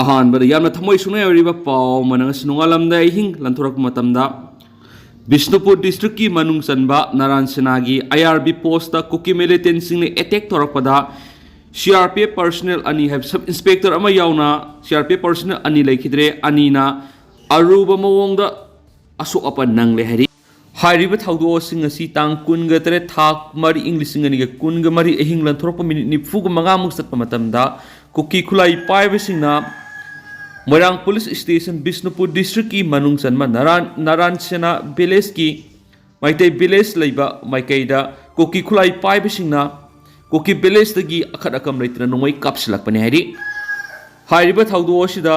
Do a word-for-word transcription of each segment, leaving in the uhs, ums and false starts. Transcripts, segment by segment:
ꯑꯍꯥꯟꯕꯗ ꯌꯥꯝꯅ ꯊꯃꯣꯏ ꯁꯣꯛꯅꯤꯡꯉꯥꯏ ꯑꯣꯏꯔꯤꯕ ꯄꯥꯎ ꯑꯃꯅ ꯉꯁꯤ ꯅꯣꯡꯉꯥꯜꯂꯝꯗꯥꯏ ꯑꯍꯤꯡ ꯂꯟꯊꯣꯔꯛꯄ ꯃꯇꯝꯗ, ꯕꯤꯁꯅꯨꯄꯨꯔ ꯗꯤꯁꯇ꯭ꯔꯤꯛꯀꯤ ꯃꯅꯨꯡ ꯆꯟꯕ ꯅꯥꯔꯥꯟ ꯁꯦꯅꯥꯒꯤ ꯑꯥꯏ ꯑꯥꯔ ꯕꯤ ꯄꯣꯁꯇ ꯀꯨꯀꯤ ꯃꯤꯂꯤꯇꯦꯟꯁꯤꯡꯅ ꯑꯦꯇꯦꯛ ꯇꯧꯔꯛꯄꯗ ꯁꯤ ꯑꯥꯔ ꯄꯤ ꯑꯦꯐ ꯄꯔꯁꯅꯦꯜ ꯑꯅꯤ ꯍꯥꯏꯕ ꯁꯕ ꯏꯟꯁꯄꯦꯛꯇꯔ ꯑꯃ ꯌꯥꯎꯅ ꯁꯤ ꯑꯥꯔ ꯄꯤ ꯑꯦꯐ ꯄꯔꯁꯅꯦꯜ ꯑꯅꯤ ꯂꯩꯈꯤꯗ꯭ꯔꯦ꯫ ꯑꯅꯤꯅ ꯑꯔꯨꯕ ꯃꯑꯣꯡꯗ ꯑꯁꯣꯛ ꯑꯄꯟ ꯅꯪꯂꯦ ꯍꯥꯏꯔꯤ꯫ ꯍꯥꯏꯔꯤꯕ ꯊꯧꯗꯣꯛ ꯑꯁꯤꯡ ꯑꯁꯤ ꯇꯥꯡ ꯀꯨꯟꯒ ꯇꯔꯦꯠ, ꯊꯥ ꯃꯔꯤ, ꯏꯪ ꯂꯤꯁꯤꯡ ꯑꯅꯤꯒ ꯀꯨꯟꯒ ꯃꯔꯤ ꯑꯍꯤꯡ ꯂꯟꯊꯣꯔꯛꯄ ꯃꯤꯅꯤꯠ ꯅꯤꯐꯨꯒ ꯃꯉꯥꯃꯨꯛ ꯆꯠꯄ ꯃꯇꯝꯗ ꯀꯨꯀꯤ ꯈꯨꯠꯂꯥꯏ ꯄꯥꯏꯕꯁꯤꯡꯅ ꯃꯣꯏꯔꯥꯡ ꯄꯨꯂꯤꯁ ꯁ꯭ꯇꯦꯁꯟ, ꯕꯤꯁꯅꯨꯄꯨꯔ ꯗꯤꯁꯇ꯭ꯔꯤꯛꯀꯤ ꯃꯅꯨꯡ ꯆꯟꯕ ꯅꯥꯔꯥꯟ, ꯅꯥꯔꯥꯟ ꯁꯦꯅꯥ ꯚꯤꯂꯦꯖꯀꯤ ꯃꯩꯇꯩ ꯚꯤꯂꯦꯖ ꯂꯩꯕ ꯃꯥꯏꯀꯩꯗ ꯀꯨꯀꯤ ꯈꯨꯠꯂꯥꯏ ꯄꯥꯏꯕꯁꯤꯡꯅ ꯀꯨꯀꯤ ꯚꯤꯂꯦꯖꯇꯒꯤ ꯑꯈꯠ ꯑꯀꯝ ꯂꯩꯇꯅ ꯅꯣꯡꯃꯩ ꯀꯥꯞꯁꯤꯜꯂꯛꯄꯅꯤ ꯍꯥꯏꯔꯤ꯫ ꯍꯥꯏꯔꯤꯕ ꯊꯧꯗꯣꯛ ꯑꯁꯤꯗ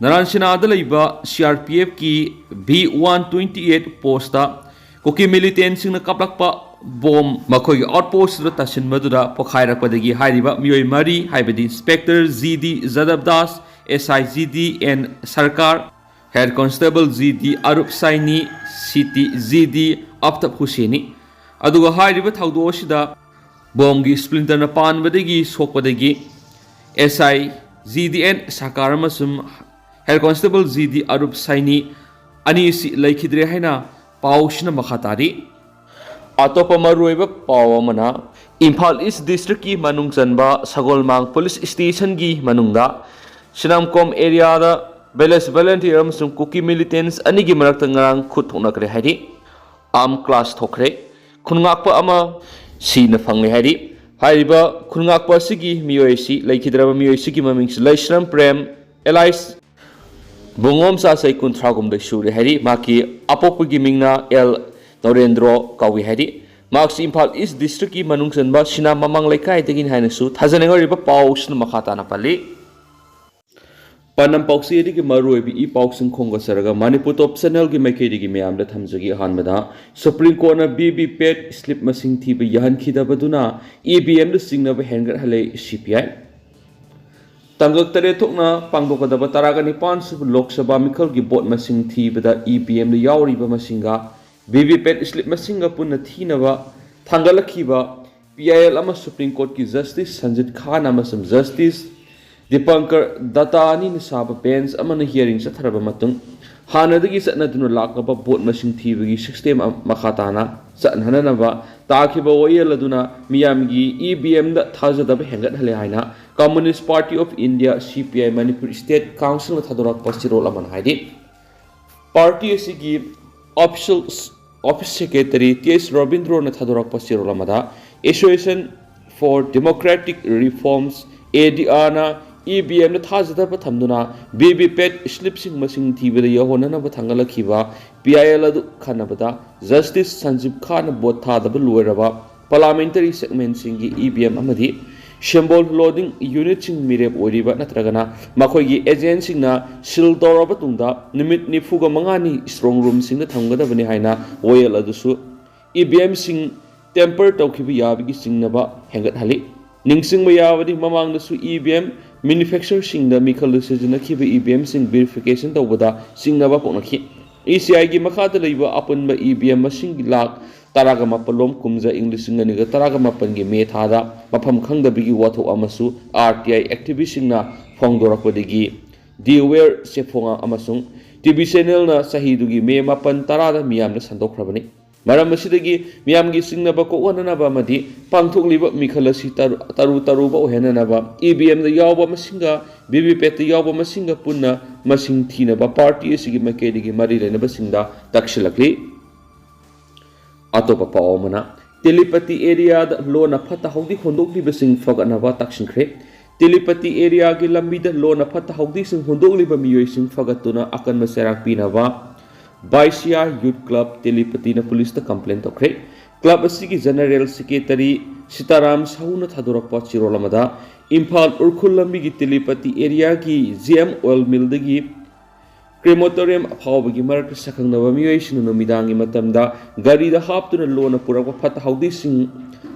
ꯅꯥꯔꯥꯟ ꯁꯦꯅꯥꯗ ꯂꯩꯕ ꯁꯤ ꯑꯥꯔ ꯄꯤ ꯑꯦꯐꯀꯤ V one twenty eight post ꯀꯨꯀꯤ ꯃꯤꯂꯤꯇꯦꯟꯁꯤꯡꯅ ꯀꯥꯞꯂꯛꯄ ꯕꯣꯝ ꯃꯈꯣꯏꯒꯤ ꯑꯥꯎꯠꯄꯣꯁꯇꯨꯗ ꯇꯥꯁꯤꯟꯕꯗꯨꯗ ꯄꯣꯈꯥꯏꯔꯛꯄꯗꯒꯤ ꯍꯥꯏꯔꯤꯕ ꯃꯤꯑꯣꯏ ꯃꯔꯤ, ꯍꯥꯏꯕꯗꯤ inspector G D Jadab Das, S I G D N Sarkar, head constable G D Arup Saini, C T G ꯗꯤ ꯑꯞꯇꯞ ꯍꯨꯁꯦꯅꯤ꯫ ꯑꯗꯨꯒ ꯍꯥꯏꯔꯤꯕ ꯊꯧꯗꯣꯛ ꯑꯁꯤꯗ ꯕꯣꯝꯒꯤ ꯁ꯭ꯄ꯭ꯂꯤꯟꯇꯔꯅ ꯄꯥꯟꯕꯗꯒꯤ ꯁꯣꯛꯄꯗꯒꯤ ꯑꯦꯁ ꯑꯥꯏ ꯖꯤ ꯗꯤ ꯑꯦꯟ ꯁꯔꯀꯥꯔ ꯑꯃꯁꯨꯡ head constable G D Arup ꯁꯥꯏꯅꯤ ꯑꯅꯤꯁꯤ ꯂꯩꯈꯤꯗ꯭ꯔꯦ ꯍꯥꯏꯅ ꯄꯥꯎꯁꯤꯅ ꯃꯈꯥ ꯇꯥꯔꯤ꯫ ꯑꯇꯣꯞꯄ ꯃꯔꯨꯑꯣꯏꯕ ꯄꯥꯎ ꯑꯃꯅ, ꯏꯝꯐꯥꯜ ꯏꯁ ꯗꯤꯁꯇ꯭ꯔꯤꯛꯀꯤ ꯃꯅꯨꯡ ꯆꯟꯕ ꯁꯒꯣꯜꯃꯥꯡ ꯄꯨꯂꯤꯁ ꯁ꯭ꯇꯦꯁꯟꯒꯤ ꯃꯅꯨꯡꯗ ꯁꯤꯅꯥꯝꯀꯣꯝ ꯑꯦꯔꯤꯌꯥꯗ ꯚꯤꯂꯦꯖ ꯚꯣꯂꯨꯟꯇꯤꯌꯔ ꯑꯃꯁꯨꯡ ꯀꯨꯀꯤ ꯃꯤꯂꯤꯇꯦꯟꯁ ꯑꯅꯤꯒꯤ ꯃꯔꯛꯇ ꯉꯔꯥꯡ ꯈꯨꯠ ꯊꯣꯛꯅꯈ꯭ꯔꯦ ꯍꯥꯏꯔꯤ꯫ ꯑꯥꯔꯝ ꯀ꯭ꯂꯥꯁ ꯊꯣꯛꯈ꯭ꯔꯦ꯫ ꯈꯨꯟꯉꯥꯛꯄ ꯑꯃ ꯁꯤꯅ ꯐꯪꯂꯦ ꯍꯥꯏꯔꯤ꯫ ꯍꯥꯏꯔꯤꯕ ꯈꯨꯟꯉꯥꯛꯄ ꯑꯁꯤꯒꯤ ꯃꯤꯑꯣꯏ ꯑꯁꯤ, ꯂꯩꯈꯤꯗ꯭ꯔꯕ ꯃꯤꯑꯣꯏ ꯑꯁꯤꯒꯤ ꯃꯃꯤꯡꯁꯤ ꯂꯩꯁ꯭ꯔꯝ ꯄ꯭ꯔꯦꯝ, ꯑꯦꯂꯥꯏꯁ ꯕꯨꯡꯉꯣꯝ, ꯆꯍꯤ ꯀꯨꯟꯊ꯭ꯔꯥꯍꯨꯝꯗꯣꯏ ꯁꯨꯔꯦ ꯍꯥꯏꯔꯤ꯫ ꯃꯍꯥꯛꯀꯤ ꯑꯄꯣꯛꯄꯒꯤ ꯃꯤꯡꯅ ꯑꯦꯜ ꯅꯔꯦꯟꯗ꯭ꯔꯣ ꯀꯧꯏ ꯍꯥꯏꯔꯤ꯫ ꯃꯍꯥꯛꯁꯤ ꯏꯝꯐꯥꯜ ꯏꯁ ꯗꯤꯁꯇ꯭ꯔꯤꯛꯀꯤ ꯃꯅꯨꯡ ꯆꯟꯕ ꯁꯤꯅꯥ ꯃꯃꯥꯡ ꯂꯩꯀꯥꯏꯗꯒꯤꯅꯤ ꯍꯥꯏꯅꯁꯨ ꯊꯥꯖꯅꯩ꯫ ꯍꯥꯏꯔꯤꯕ ꯄꯥꯎꯁꯤꯅ ꯃꯈꯥ ꯇꯥꯅ ꯄꯜꯂꯤ꯫ ꯄꯥꯟꯗꯝ ꯄꯥꯎꯆꯦꯗꯒꯤ ꯃꯔꯨꯑꯣꯏꯕ ꯏ ꯄꯥꯎꯁꯤꯡ ꯈꯣꯝꯒꯠꯆꯔꯒ ꯃꯅꯤꯄꯨꯔ ꯇꯣꯞ ꯆꯦꯅꯦꯜꯒꯤ ꯃꯥꯏꯀꯩꯗꯒꯤ ꯃꯌꯥꯝꯗ ꯊꯝꯖꯒꯦ꯫ ꯑꯍꯥꯟꯕꯗ, ꯁꯨꯄ꯭ꯔꯤꯝ ꯀꯣꯔꯠꯅ ꯚꯤ ꯚꯤ ꯄꯦꯠ ꯁ꯭ꯂꯤꯞ ꯃꯁꯤꯡ ꯊꯤꯕ ꯌꯥꯍꯟꯈꯤꯗꯕꯗꯨꯅ ꯏ ꯚꯤ ꯑꯦꯝꯗ ꯆꯤꯡꯅꯕ ꯍꯦꯟꯒꯠꯍꯜꯂꯦ, ꯁꯤ ꯄꯤ ꯑꯥꯏ꯫ ꯇꯥꯡꯀꯛ ꯇꯔꯦꯠ ꯊꯣꯛꯅ ꯄꯥꯡꯊꯣꯛꯀꯗꯕ ꯇꯔꯥꯒ ꯅꯤꯄꯥꯟ ꯁꯨꯕ ꯂꯣꯛ ꯁꯚꯥ ꯃꯤꯈꯜꯒꯤ ꯚꯣꯠ ꯃꯁꯤꯡ ꯊꯤꯕꯗ ꯏ ꯚꯤ ꯑꯦꯝꯗ ꯌꯥꯎꯔꯤꯕ ꯃꯁꯤꯡꯒ ꯚꯤ ꯚꯤ ꯄꯦꯠ ꯁ꯭ꯂꯤꯞ ꯃꯁꯤꯡꯒ ꯄꯨꯟꯅ ꯊꯤꯅꯕ ꯊꯥꯡꯒꯠꯂꯛꯈꯤꯕ ꯄꯤ ꯑꯥꯏ ꯑꯦꯜ ꯑꯃ ꯁꯨꯄ꯭ꯔꯤꯝ ꯀꯣꯔꯠꯀꯤ ꯖꯁꯇꯤꯁ ꯁꯟꯖꯤꯠ ꯈꯥꯟ ꯑꯃꯁꯨꯡ ꯖꯁꯇꯤꯁ ꯗꯤꯄꯪꯀꯔ ꯗꯠꯇꯥ ꯑꯅꯤꯅ ꯁꯥꯕ ꯕꯦꯟꯆ ꯑꯃꯅ ꯍꯤꯌꯥꯔꯤꯡ ꯆꯠꯊꯔꯕ ꯃꯇꯨꯡ, ꯍꯥꯟꯅꯗꯒꯤ ꯆꯠꯅꯗꯨꯅ ꯂꯥꯛꯂꯕ ꯚꯣꯠ ꯃꯁꯤꯡ ꯊꯤꯕꯒꯤ ꯁꯤꯁꯇꯦꯝ ꯃꯈꯥ ꯇꯥꯅ ꯆꯠꯍꯟꯅꯅꯕ ꯇꯥꯈꯤꯕ ꯋꯥꯌꯦꯜ ꯑꯗꯨꯅ ꯃꯤꯌꯥꯝꯒꯤ ꯏ ꯚꯤ ꯑꯦꯝꯗ ꯊꯥꯖꯗꯕ ꯍꯦꯟꯒꯠꯍꯜꯂꯦ ꯍꯥꯏꯅ Communist Party of India, C P I, Manipur state ꯀꯥꯎꯟꯁꯤꯜꯅ ꯊꯥꯗꯣꯔꯛꯄ ꯆꯦꯔꯣꯜ ꯑꯃꯅ ꯍꯥꯏꯔꯤ꯫ ꯄꯥꯔꯇꯤ ꯑꯁꯤꯒꯤ ꯑꯣꯐꯤꯁꯤꯌꯦꯜ ꯑꯣꯐꯤꯁ ꯁꯦꯀ꯭ꯔꯦꯇꯔꯤ ꯇꯤ ꯑꯦꯁ ꯔꯣꯕꯤꯟꯗ꯭ꯔꯣꯅ ꯊꯥꯗꯣꯔꯛꯄ ꯆꯦꯔꯣꯜ ꯑꯃꯗ, Association for Democratic Reforms, A D R ꯅ ꯏ ꯚꯤ ꯑꯦꯝꯗ ꯊꯥꯖꯗꯕ ꯊꯝꯗꯨꯅ ꯚꯤ ꯚꯤ ꯄꯦꯠ ꯁ꯭ꯂꯤꯞꯁꯤꯡ ꯃꯁꯤꯡ ꯊꯤꯕꯗ ꯌꯥꯎꯍꯣꯟꯅꯅꯕ ꯊꯥꯡꯒꯠꯂꯛꯈꯤꯕ ꯄꯤ ꯑꯥꯏ ꯑꯦꯜ ꯑꯗꯨ ꯈꯟꯅꯕꯗ, ꯖꯁꯇꯤꯁ ꯁꯟꯖꯤꯕ ꯈꯥꯟꯅ ꯚꯣꯠ ꯊꯥꯗꯕ ꯂꯣꯏꯔꯕ ꯄꯥꯔꯂꯥꯃꯦꯟꯇꯔꯤ ꯁꯦꯒꯃꯦꯟꯁꯤꯡꯒꯤ ꯏ ꯚꯤ ꯑꯦꯝ ꯑꯃꯗꯤ ꯁꯦꯝꯕꯣꯜ ꯂꯣꯗꯤꯡ ꯌꯨꯅꯤꯠꯁꯤꯡ ꯃꯤꯔꯦꯞ ꯑꯣꯏꯔꯤꯕ ꯅꯠꯇ꯭ꯔꯒꯅ ꯃꯈꯣꯏꯒꯤ ꯑꯦꯖꯦꯟꯁꯤꯡꯅ ꯁꯤꯜ ꯇꯧꯔꯕ ꯇꯨꯡꯗ ꯅꯨꯃꯤꯠ ꯅꯤꯐꯨꯒ ꯃꯉꯥꯅꯤ ꯏꯁꯇ꯭ꯔꯣꯡ ꯔꯨꯝꯁꯤꯡꯗ ꯊꯝꯒꯗꯕꯅꯤ ꯍꯥꯏꯅ ꯋꯥꯌꯦꯜ ꯑꯗꯨꯁꯨ ꯏ ꯚꯤ ꯑꯦꯝꯁꯤꯡ ꯇꯦꯝꯄꯔ ꯇꯧꯈꯤꯕ ꯌꯥꯕꯒꯤ ꯆꯤꯡꯅꯕ ꯍꯦꯟꯒꯠꯍꯜꯂꯤ꯫ ꯅꯤꯡꯁꯤꯡꯕ ꯌꯥꯕꯗꯤ, ꯃꯃꯥꯡꯗꯁꯨ ꯏ ꯚꯤ ꯑꯦꯝ ꯃꯦꯅꯨꯐꯦꯛꯆꯔꯁꯤꯡꯗ ꯃꯤꯈꯜꯗ ꯁꯤꯖꯤꯟꯅꯈꯤꯕ ꯏ ꯚꯤ ꯑꯦꯝꯁꯤꯡ ꯚꯦꯔꯤꯐꯤꯀꯦꯁꯟ ꯇꯧꯕꯗ ꯆꯤꯡꯅꯕ ꯄꯣꯛꯅꯈꯤ꯫ ꯏ ꯁꯤ ꯑꯥꯏꯒꯤ ꯃꯈꯥꯗ ꯂꯩꯕ ꯑꯄꯨꯟꯕ ꯏ ꯚꯤ ꯑꯦꯝ ꯃꯁꯤꯡ ꯂꯥꯈ ꯇꯔꯥꯒ ꯃꯥꯄꯜꯂꯣꯝ ꯀꯨꯝꯖꯥ ꯏꯪ ꯂꯤꯁꯤꯡ ꯑꯅꯤꯒ ꯇꯔꯥꯒ ꯃꯥꯄꯜꯒꯤ ꯃꯦ ꯊꯥꯗ ꯃꯐꯝ ꯈꯪꯗꯕꯒꯤ ꯋꯥꯊꯣꯛ ꯑꯃꯁꯨ ꯑꯥꯔ ꯇꯤ ꯑꯥꯏ ꯑꯦꯛꯇꯤꯚꯤꯁ꯭ꯠꯁꯤꯡꯅ ꯐꯣꯡꯗꯣꯔꯛꯄꯗꯒꯤ ꯗꯤ ꯋꯦꯌꯔ ꯆꯦꯐꯣꯡꯉꯥ ꯑꯃꯁꯨꯡ ꯇꯤ ꯚꯤ ꯆꯦꯅꯦꯜꯅ ꯆꯍꯤꯗꯨꯒꯤ ꯃꯦ ꯃꯥꯄꯜ ꯇꯔꯥꯗ ꯃꯤꯌꯥꯝꯗ ꯁꯟꯗꯣꯛꯈ꯭ꯔꯕꯅꯤ꯫ ꯃꯔꯝ ꯑꯁꯤꯗꯒꯤ ꯃꯤꯌꯥꯝꯒꯤ ꯆꯤꯡꯅꯕ ꯀꯣꯛꯍꯟꯅꯅꯕ ꯑꯃꯗꯤ ꯄꯥꯡꯊꯣꯛꯂꯤꯕ ꯃꯤꯈꯜ ꯑꯁꯤ ꯇꯔꯨ, ꯇꯔꯨ ꯇꯔꯨꯕ ꯑꯣꯏꯍꯟꯅꯅꯕ ꯏ ꯚꯤ ꯑꯦꯝꯗ ꯌꯥꯎꯕ ꯃꯁꯤꯡꯒ ꯚꯤ ꯚꯤ ꯄꯦꯠꯇ ꯌꯥꯎꯕ ꯃꯁꯤꯡꯒ ꯄꯨꯟꯅ ꯃꯁꯤꯡ ꯊꯤꯅꯕ ꯄꯥꯔꯇꯤ ꯑꯁꯤꯒꯤ ꯃꯥꯏꯀꯩꯗꯒꯤ ꯃꯔꯤ ꯂꯩꯅꯕꯁꯤꯡꯗ ꯇꯛꯁꯤꯜꯂꯛꯂꯤ꯫ ꯑꯇꯣꯞꯄ ꯄꯥꯎ ꯑꯃꯅ, ꯇꯦꯂꯤꯄꯇꯤ ꯑꯦꯔꯤꯌꯥꯗ ꯂꯣꯟꯅ ꯐꯠꯇ ꯍꯥꯎꯗꯤ ꯍꯣꯟꯗꯣꯛꯂꯤꯕꯁꯤꯡ ꯐꯒꯠꯅꯕ ꯇꯛꯁꯤꯟꯈ꯭ꯔꯦ꯫ ꯇꯦꯂꯤꯄꯇꯤ ꯑꯦꯔꯤꯌꯥꯒꯤ ꯂꯝꯕꯤꯗ ꯂꯣꯟꯅ ꯐꯠꯇ ꯍꯥꯎꯗꯤꯁꯤꯡ ꯍꯣꯟꯗꯣꯛꯂꯤꯕ ꯃꯤꯑꯣꯏꯁꯤꯡ ꯐꯒꯠꯇꯨꯅ ꯑꯀꯟꯕ ꯆꯩꯔꯥꯛ ꯄꯤꯅꯕ ꯕꯥꯏꯁꯤꯌꯥ ꯌꯨꯠ ꯀ꯭ꯂꯕ ꯇꯦꯂꯤꯄꯇꯤꯅ ꯄꯨꯂꯤꯁꯇ ꯀꯝꯄ꯭ꯂꯦꯟ ꯇꯧꯈ꯭ꯔꯦ꯫ ꯀ꯭ꯂꯕ ꯑꯁꯤꯒꯤ ꯖꯦꯅꯔꯦꯜ ꯁꯦꯀ꯭ꯔꯦꯇꯔꯤ ꯁꯤꯇꯥꯔꯥꯝ ꯁꯥꯍꯨꯅ ꯊꯥꯗꯣꯔꯛꯄ ꯆꯦꯔꯣꯜ ꯑꯃꯗ, ꯏꯝꯐꯥꯜ ꯎꯔꯈꯨꯜ ꯂꯝꯕꯤꯒꯤ ꯇꯦꯂꯤꯄꯇꯤ ꯑꯦꯔꯤꯌꯥꯒꯤ ꯖꯤ ꯑꯦꯝ ꯑꯣꯏꯜ ꯃꯤꯜꯗꯒꯤ ꯀ꯭ꯔꯦꯃꯣꯇꯣꯔꯤꯌꯝ ꯐꯥꯎꯕꯒꯤ ꯃꯔꯛꯇ ꯁꯛꯈꯪꯅꯕ ꯃꯤꯑꯣꯏꯁꯤꯡꯅ ꯅꯨꯃꯤꯗꯥꯡꯒꯤ ꯃꯇꯝꯗ ꯒꯥꯔꯤꯗ ꯍꯥꯞꯇꯨꯅ ꯂꯣꯟꯅ ꯄꯨꯔꯛꯄ ꯐꯠꯇ ꯍꯥꯎꯗꯤꯁꯤꯡ,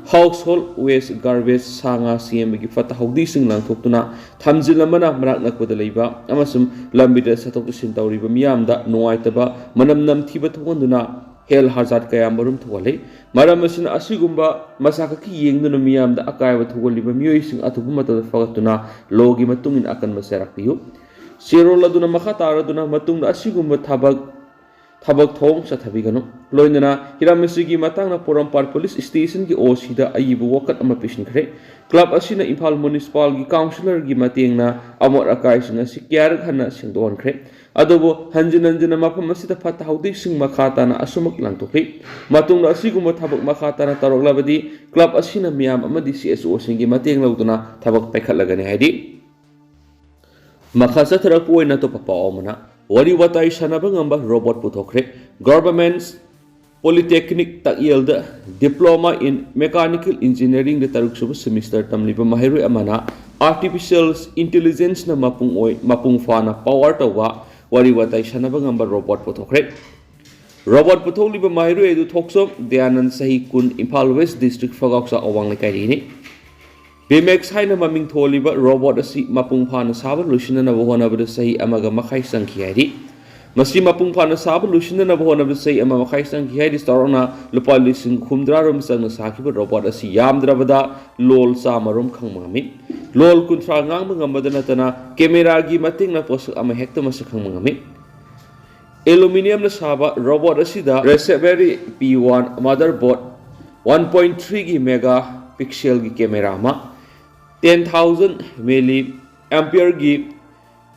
ꯍꯥꯎꯁꯍꯣꯜ ꯋꯦꯁ, ꯒꯥꯔꯕꯦꯖ, ꯁꯥ ꯉꯥ ꯁꯦꯝꯕꯒꯤ ꯐꯠꯇ ꯍꯥꯎꯗꯤꯁꯤꯡ ꯂꯪꯊꯣꯛꯇꯨꯅ ꯊꯝꯖꯤꯜꯂꯝꯕꯅ ꯃꯅꯥꯛ ꯅꯛꯄꯗ ꯂꯩꯕ ꯑꯃꯁꯨꯡ ꯂꯝꯕꯤꯗ ꯆꯠꯊꯣꯛ ꯆꯠꯁꯤꯟ ꯇꯧꯔꯤꯕ ꯃꯤꯌꯥꯝꯗ ꯅꯨꯡꯉꯥꯏꯇꯕ ꯃꯅꯝ ꯅꯝꯊꯤꯕ ꯊꯣꯛꯍꯟꯗꯨꯅ health hazard ꯀꯌꯥ ꯃꯔꯨꯝ ꯊꯣꯛꯍꯜꯂꯤ꯫ ꯃꯔꯝ ꯑꯁꯤꯅ, ꯑꯁꯤꯒꯨꯝꯕ ꯃꯆꯥꯛ ꯈꯛꯀꯤ ꯌꯦꯡꯗꯨꯅ ꯃꯤꯌꯥꯝꯗ ꯑꯀꯥꯏꯕ ꯊꯣꯛꯍꯜꯂꯤꯕ ꯃꯤꯑꯣꯏꯁꯤꯡ ꯑꯊꯨꯕ ꯃꯇꯝꯗ ꯐꯒꯠꯇꯨꯅ ꯂꯣꯒꯤ ꯃꯇꯨꯡ ꯏꯟꯅ ꯑꯀꯟꯕ ꯆꯩꯔꯥꯛ ꯄꯤꯌꯨ꯫ ꯆꯦꯔꯣꯜ ꯑꯗꯨꯅ ꯃꯈꯥ ꯇꯥꯔꯗꯨꯅ ꯃꯇꯨꯡꯗ ꯑꯁꯤꯒꯨꯝꯕ ꯊꯕꯛ ꯊꯕꯛ ꯊꯧꯑꯣꯡ ꯆꯠꯊꯕꯤꯒꯅꯨ꯫ ꯂꯣꯏꯅꯅ ꯍꯤꯔꯝ ꯑꯁꯤꯒꯤ ꯃꯇꯥꯡꯗ ꯄꯣꯔꯣꯝꯄꯥꯠ ꯄꯨꯂꯤꯁ ꯁ꯭ꯇꯦꯁꯟꯒꯤ ꯑꯣ ꯁꯤꯗ ꯑꯏꯕ ꯋꯥꯀꯠ ꯑꯃ ꯄꯤꯁꯤꯟꯈ꯭ꯔꯦ꯫ ꯀ꯭ꯂꯕ ꯑꯁꯤꯅ ꯏꯝꯐꯥꯜ ꯃ꯭ꯌꯨꯅꯤꯁꯤꯄꯥꯜꯒꯤ ꯀꯥꯎꯟꯁꯤꯂꯔꯒꯤ ꯃꯇꯦꯡꯅ ꯑꯃꯣꯠ ꯑꯀꯥꯏꯁꯤꯡ ꯑꯁꯤ ꯀꯌꯥꯔꯛ ꯍꯟꯅ ꯁꯦꯡꯗꯣꯛꯍꯟꯈ꯭ꯔꯦ꯫ ꯑꯗꯨꯕꯨ ꯍꯟꯖꯤꯟ ꯍꯟꯖꯤꯟꯅ ꯃꯐꯝ ꯑꯁꯤꯗ ꯐꯠꯇ ꯍꯥꯎꯗꯤꯁꯤꯡ ꯃꯈꯥ ꯇꯥꯅ ꯑꯁꯨꯃꯛ ꯂꯪꯊꯣꯛꯈꯤ꯫ ꯃꯇꯨꯡꯗ ꯑꯁꯤꯒꯨꯝꯕ ꯊꯕꯛ ꯃꯈꯥ ꯇꯥꯅ ꯇꯧꯔꯛꯂꯕꯗꯤ ꯀ꯭ꯂꯕ ꯑꯁꯤꯅ ꯃꯤꯌꯥꯝ ꯑꯃꯗꯤ ꯁꯤ ꯑꯦꯁ ꯑꯣꯁꯤꯡꯒꯤ ꯃꯇꯦꯡ ꯂꯧꯗꯨꯅ ꯊꯕꯛ ꯄꯥꯏꯈꯠꯂꯒꯅꯤ ꯍꯥꯏꯔꯤ꯫ ꯃꯈꯥ ꯆꯠꯊꯔꯛꯄ ꯑꯣꯏꯅ ꯑꯇꯣꯞꯄ ꯄꯥꯎ ꯑꯃꯅ, ꯋꯥꯔꯤ ꯋꯥꯇꯥꯏ ꯁꯥꯟꯅꯕ ꯉꯝꯕ robot ꯄꯨꯊꯣꯛꯈ꯭ꯔꯦ꯫ Government polytechnic ꯇꯥꯛꯌꯦꯜꯗ diploma in mechanical ꯏꯟꯖꯤꯅꯤꯌꯥꯔꯤꯡꯗ ꯇꯔꯨꯛ ꯁꯨꯕ ꯁꯦꯃꯤꯁꯇꯔ ꯇꯝꯂꯤꯕ ꯃꯍꯩꯔꯣꯏ ꯑꯃꯅ ꯑꯥꯔꯇꯤꯐꯤꯁꯤꯌꯦꯜ ꯏꯟꯇꯦꯂꯤꯖꯦꯟꯁꯅ ꯃꯄꯨꯡ ꯑꯣꯏ-, ꯃꯄꯨꯡ ꯐꯥꯅ ꯄꯥꯋꯔ ꯇꯧꯕ ꯋꯥꯔꯤ ꯋꯥꯇꯥꯏ ꯁꯥꯟꯅꯕ ꯉꯝꯕ ꯔꯣꯕꯣꯠ ꯄꯨꯊꯣꯛꯈ꯭ꯔꯦ꯫ ꯔꯣꯕꯣꯠ ꯄꯨꯊꯣꯛꯂꯤꯕ ꯃꯍꯩꯔꯣꯏ ꯑꯗꯨ ꯊꯣꯛꯆꯣꯝ ꯗꯌꯥꯅꯟ, ꯆꯍꯤ ꯀꯨꯟ, ꯏꯝꯐꯥꯜ ꯋꯦꯁ ꯗꯤꯁꯇ꯭ꯔꯤꯛ, ꯐꯒꯥꯎꯆꯥ ꯑꯋꯥꯡ ꯂꯩꯀꯥꯏꯗꯒꯤꯅꯤ꯫ ꯕꯤꯃꯦꯛꯁ ꯍꯥꯏꯅ ꯃꯃꯤꯡ ꯊꯣꯜꯂꯤꯕ ꯔꯣꯕꯣꯠ ꯑꯁꯤ ꯃꯄꯨꯡ ꯐꯥꯅ ꯁꯥꯕ ꯂꯣꯏꯁꯤꯟꯅꯅꯕ ꯍꯣꯠꯅꯕꯗ ꯆꯍꯤ ꯑꯃꯒ ꯃꯈꯥꯏ ꯆꯪꯈꯤ ꯍꯥꯏꯔꯤ꯫ ꯃꯁꯤ ꯃꯄꯨꯡ ꯐꯥꯅ ꯁꯥꯕ ꯂꯣꯏꯁꯤꯟꯅꯅꯕ ꯍꯣꯠꯅꯕꯗ ꯆꯍꯤ ꯑꯃ ꯃꯈꯥꯏ ꯆꯪꯈꯤ ꯍꯥꯏꯔꯤ꯫ ꯆꯥꯎꯔꯥꯛꯅ ꯂꯨꯄꯥ ꯂꯤꯁꯤꯡ ꯍꯨꯝꯗ꯭ꯔꯥ ꯔꯣꯝ ꯆꯪꯅ ꯁꯥꯈꯤꯕ ꯔꯣꯕꯣꯠ ꯑꯁꯤ ꯌꯥꯝꯗ꯭ꯔꯕꯗ ꯂꯣꯜ ꯆꯥꯝꯃ ꯔꯣꯝ ꯈꯪꯕ ꯉꯝꯃꯤ꯫ ꯂꯣꯜ ꯀꯨꯟꯊ꯭ꯔꯥ ꯉꯥꯡꯕ ꯉꯝꯕꯗ ꯅꯠꯇꯅ ꯀꯦꯃꯦꯔꯥꯒꯤ ꯃꯇꯦꯡꯅ ꯄꯣꯠꯁꯛ ꯑꯃ ꯍꯦꯛꯇ ꯃꯁꯛ ꯈꯪꯕ ꯉꯝꯃꯤ꯫ ꯑꯦꯂꯨꯃꯤꯅꯤꯌꯝꯅ ꯁꯥꯕ ꯔꯣꯕꯣꯠ ꯑꯁꯤꯗ Raspberry Pi one motherboard, one point three ꯒꯤ mega pixel ꯒꯤ camera ꯑꯃ, ten thousand milli ampere ꯒꯤ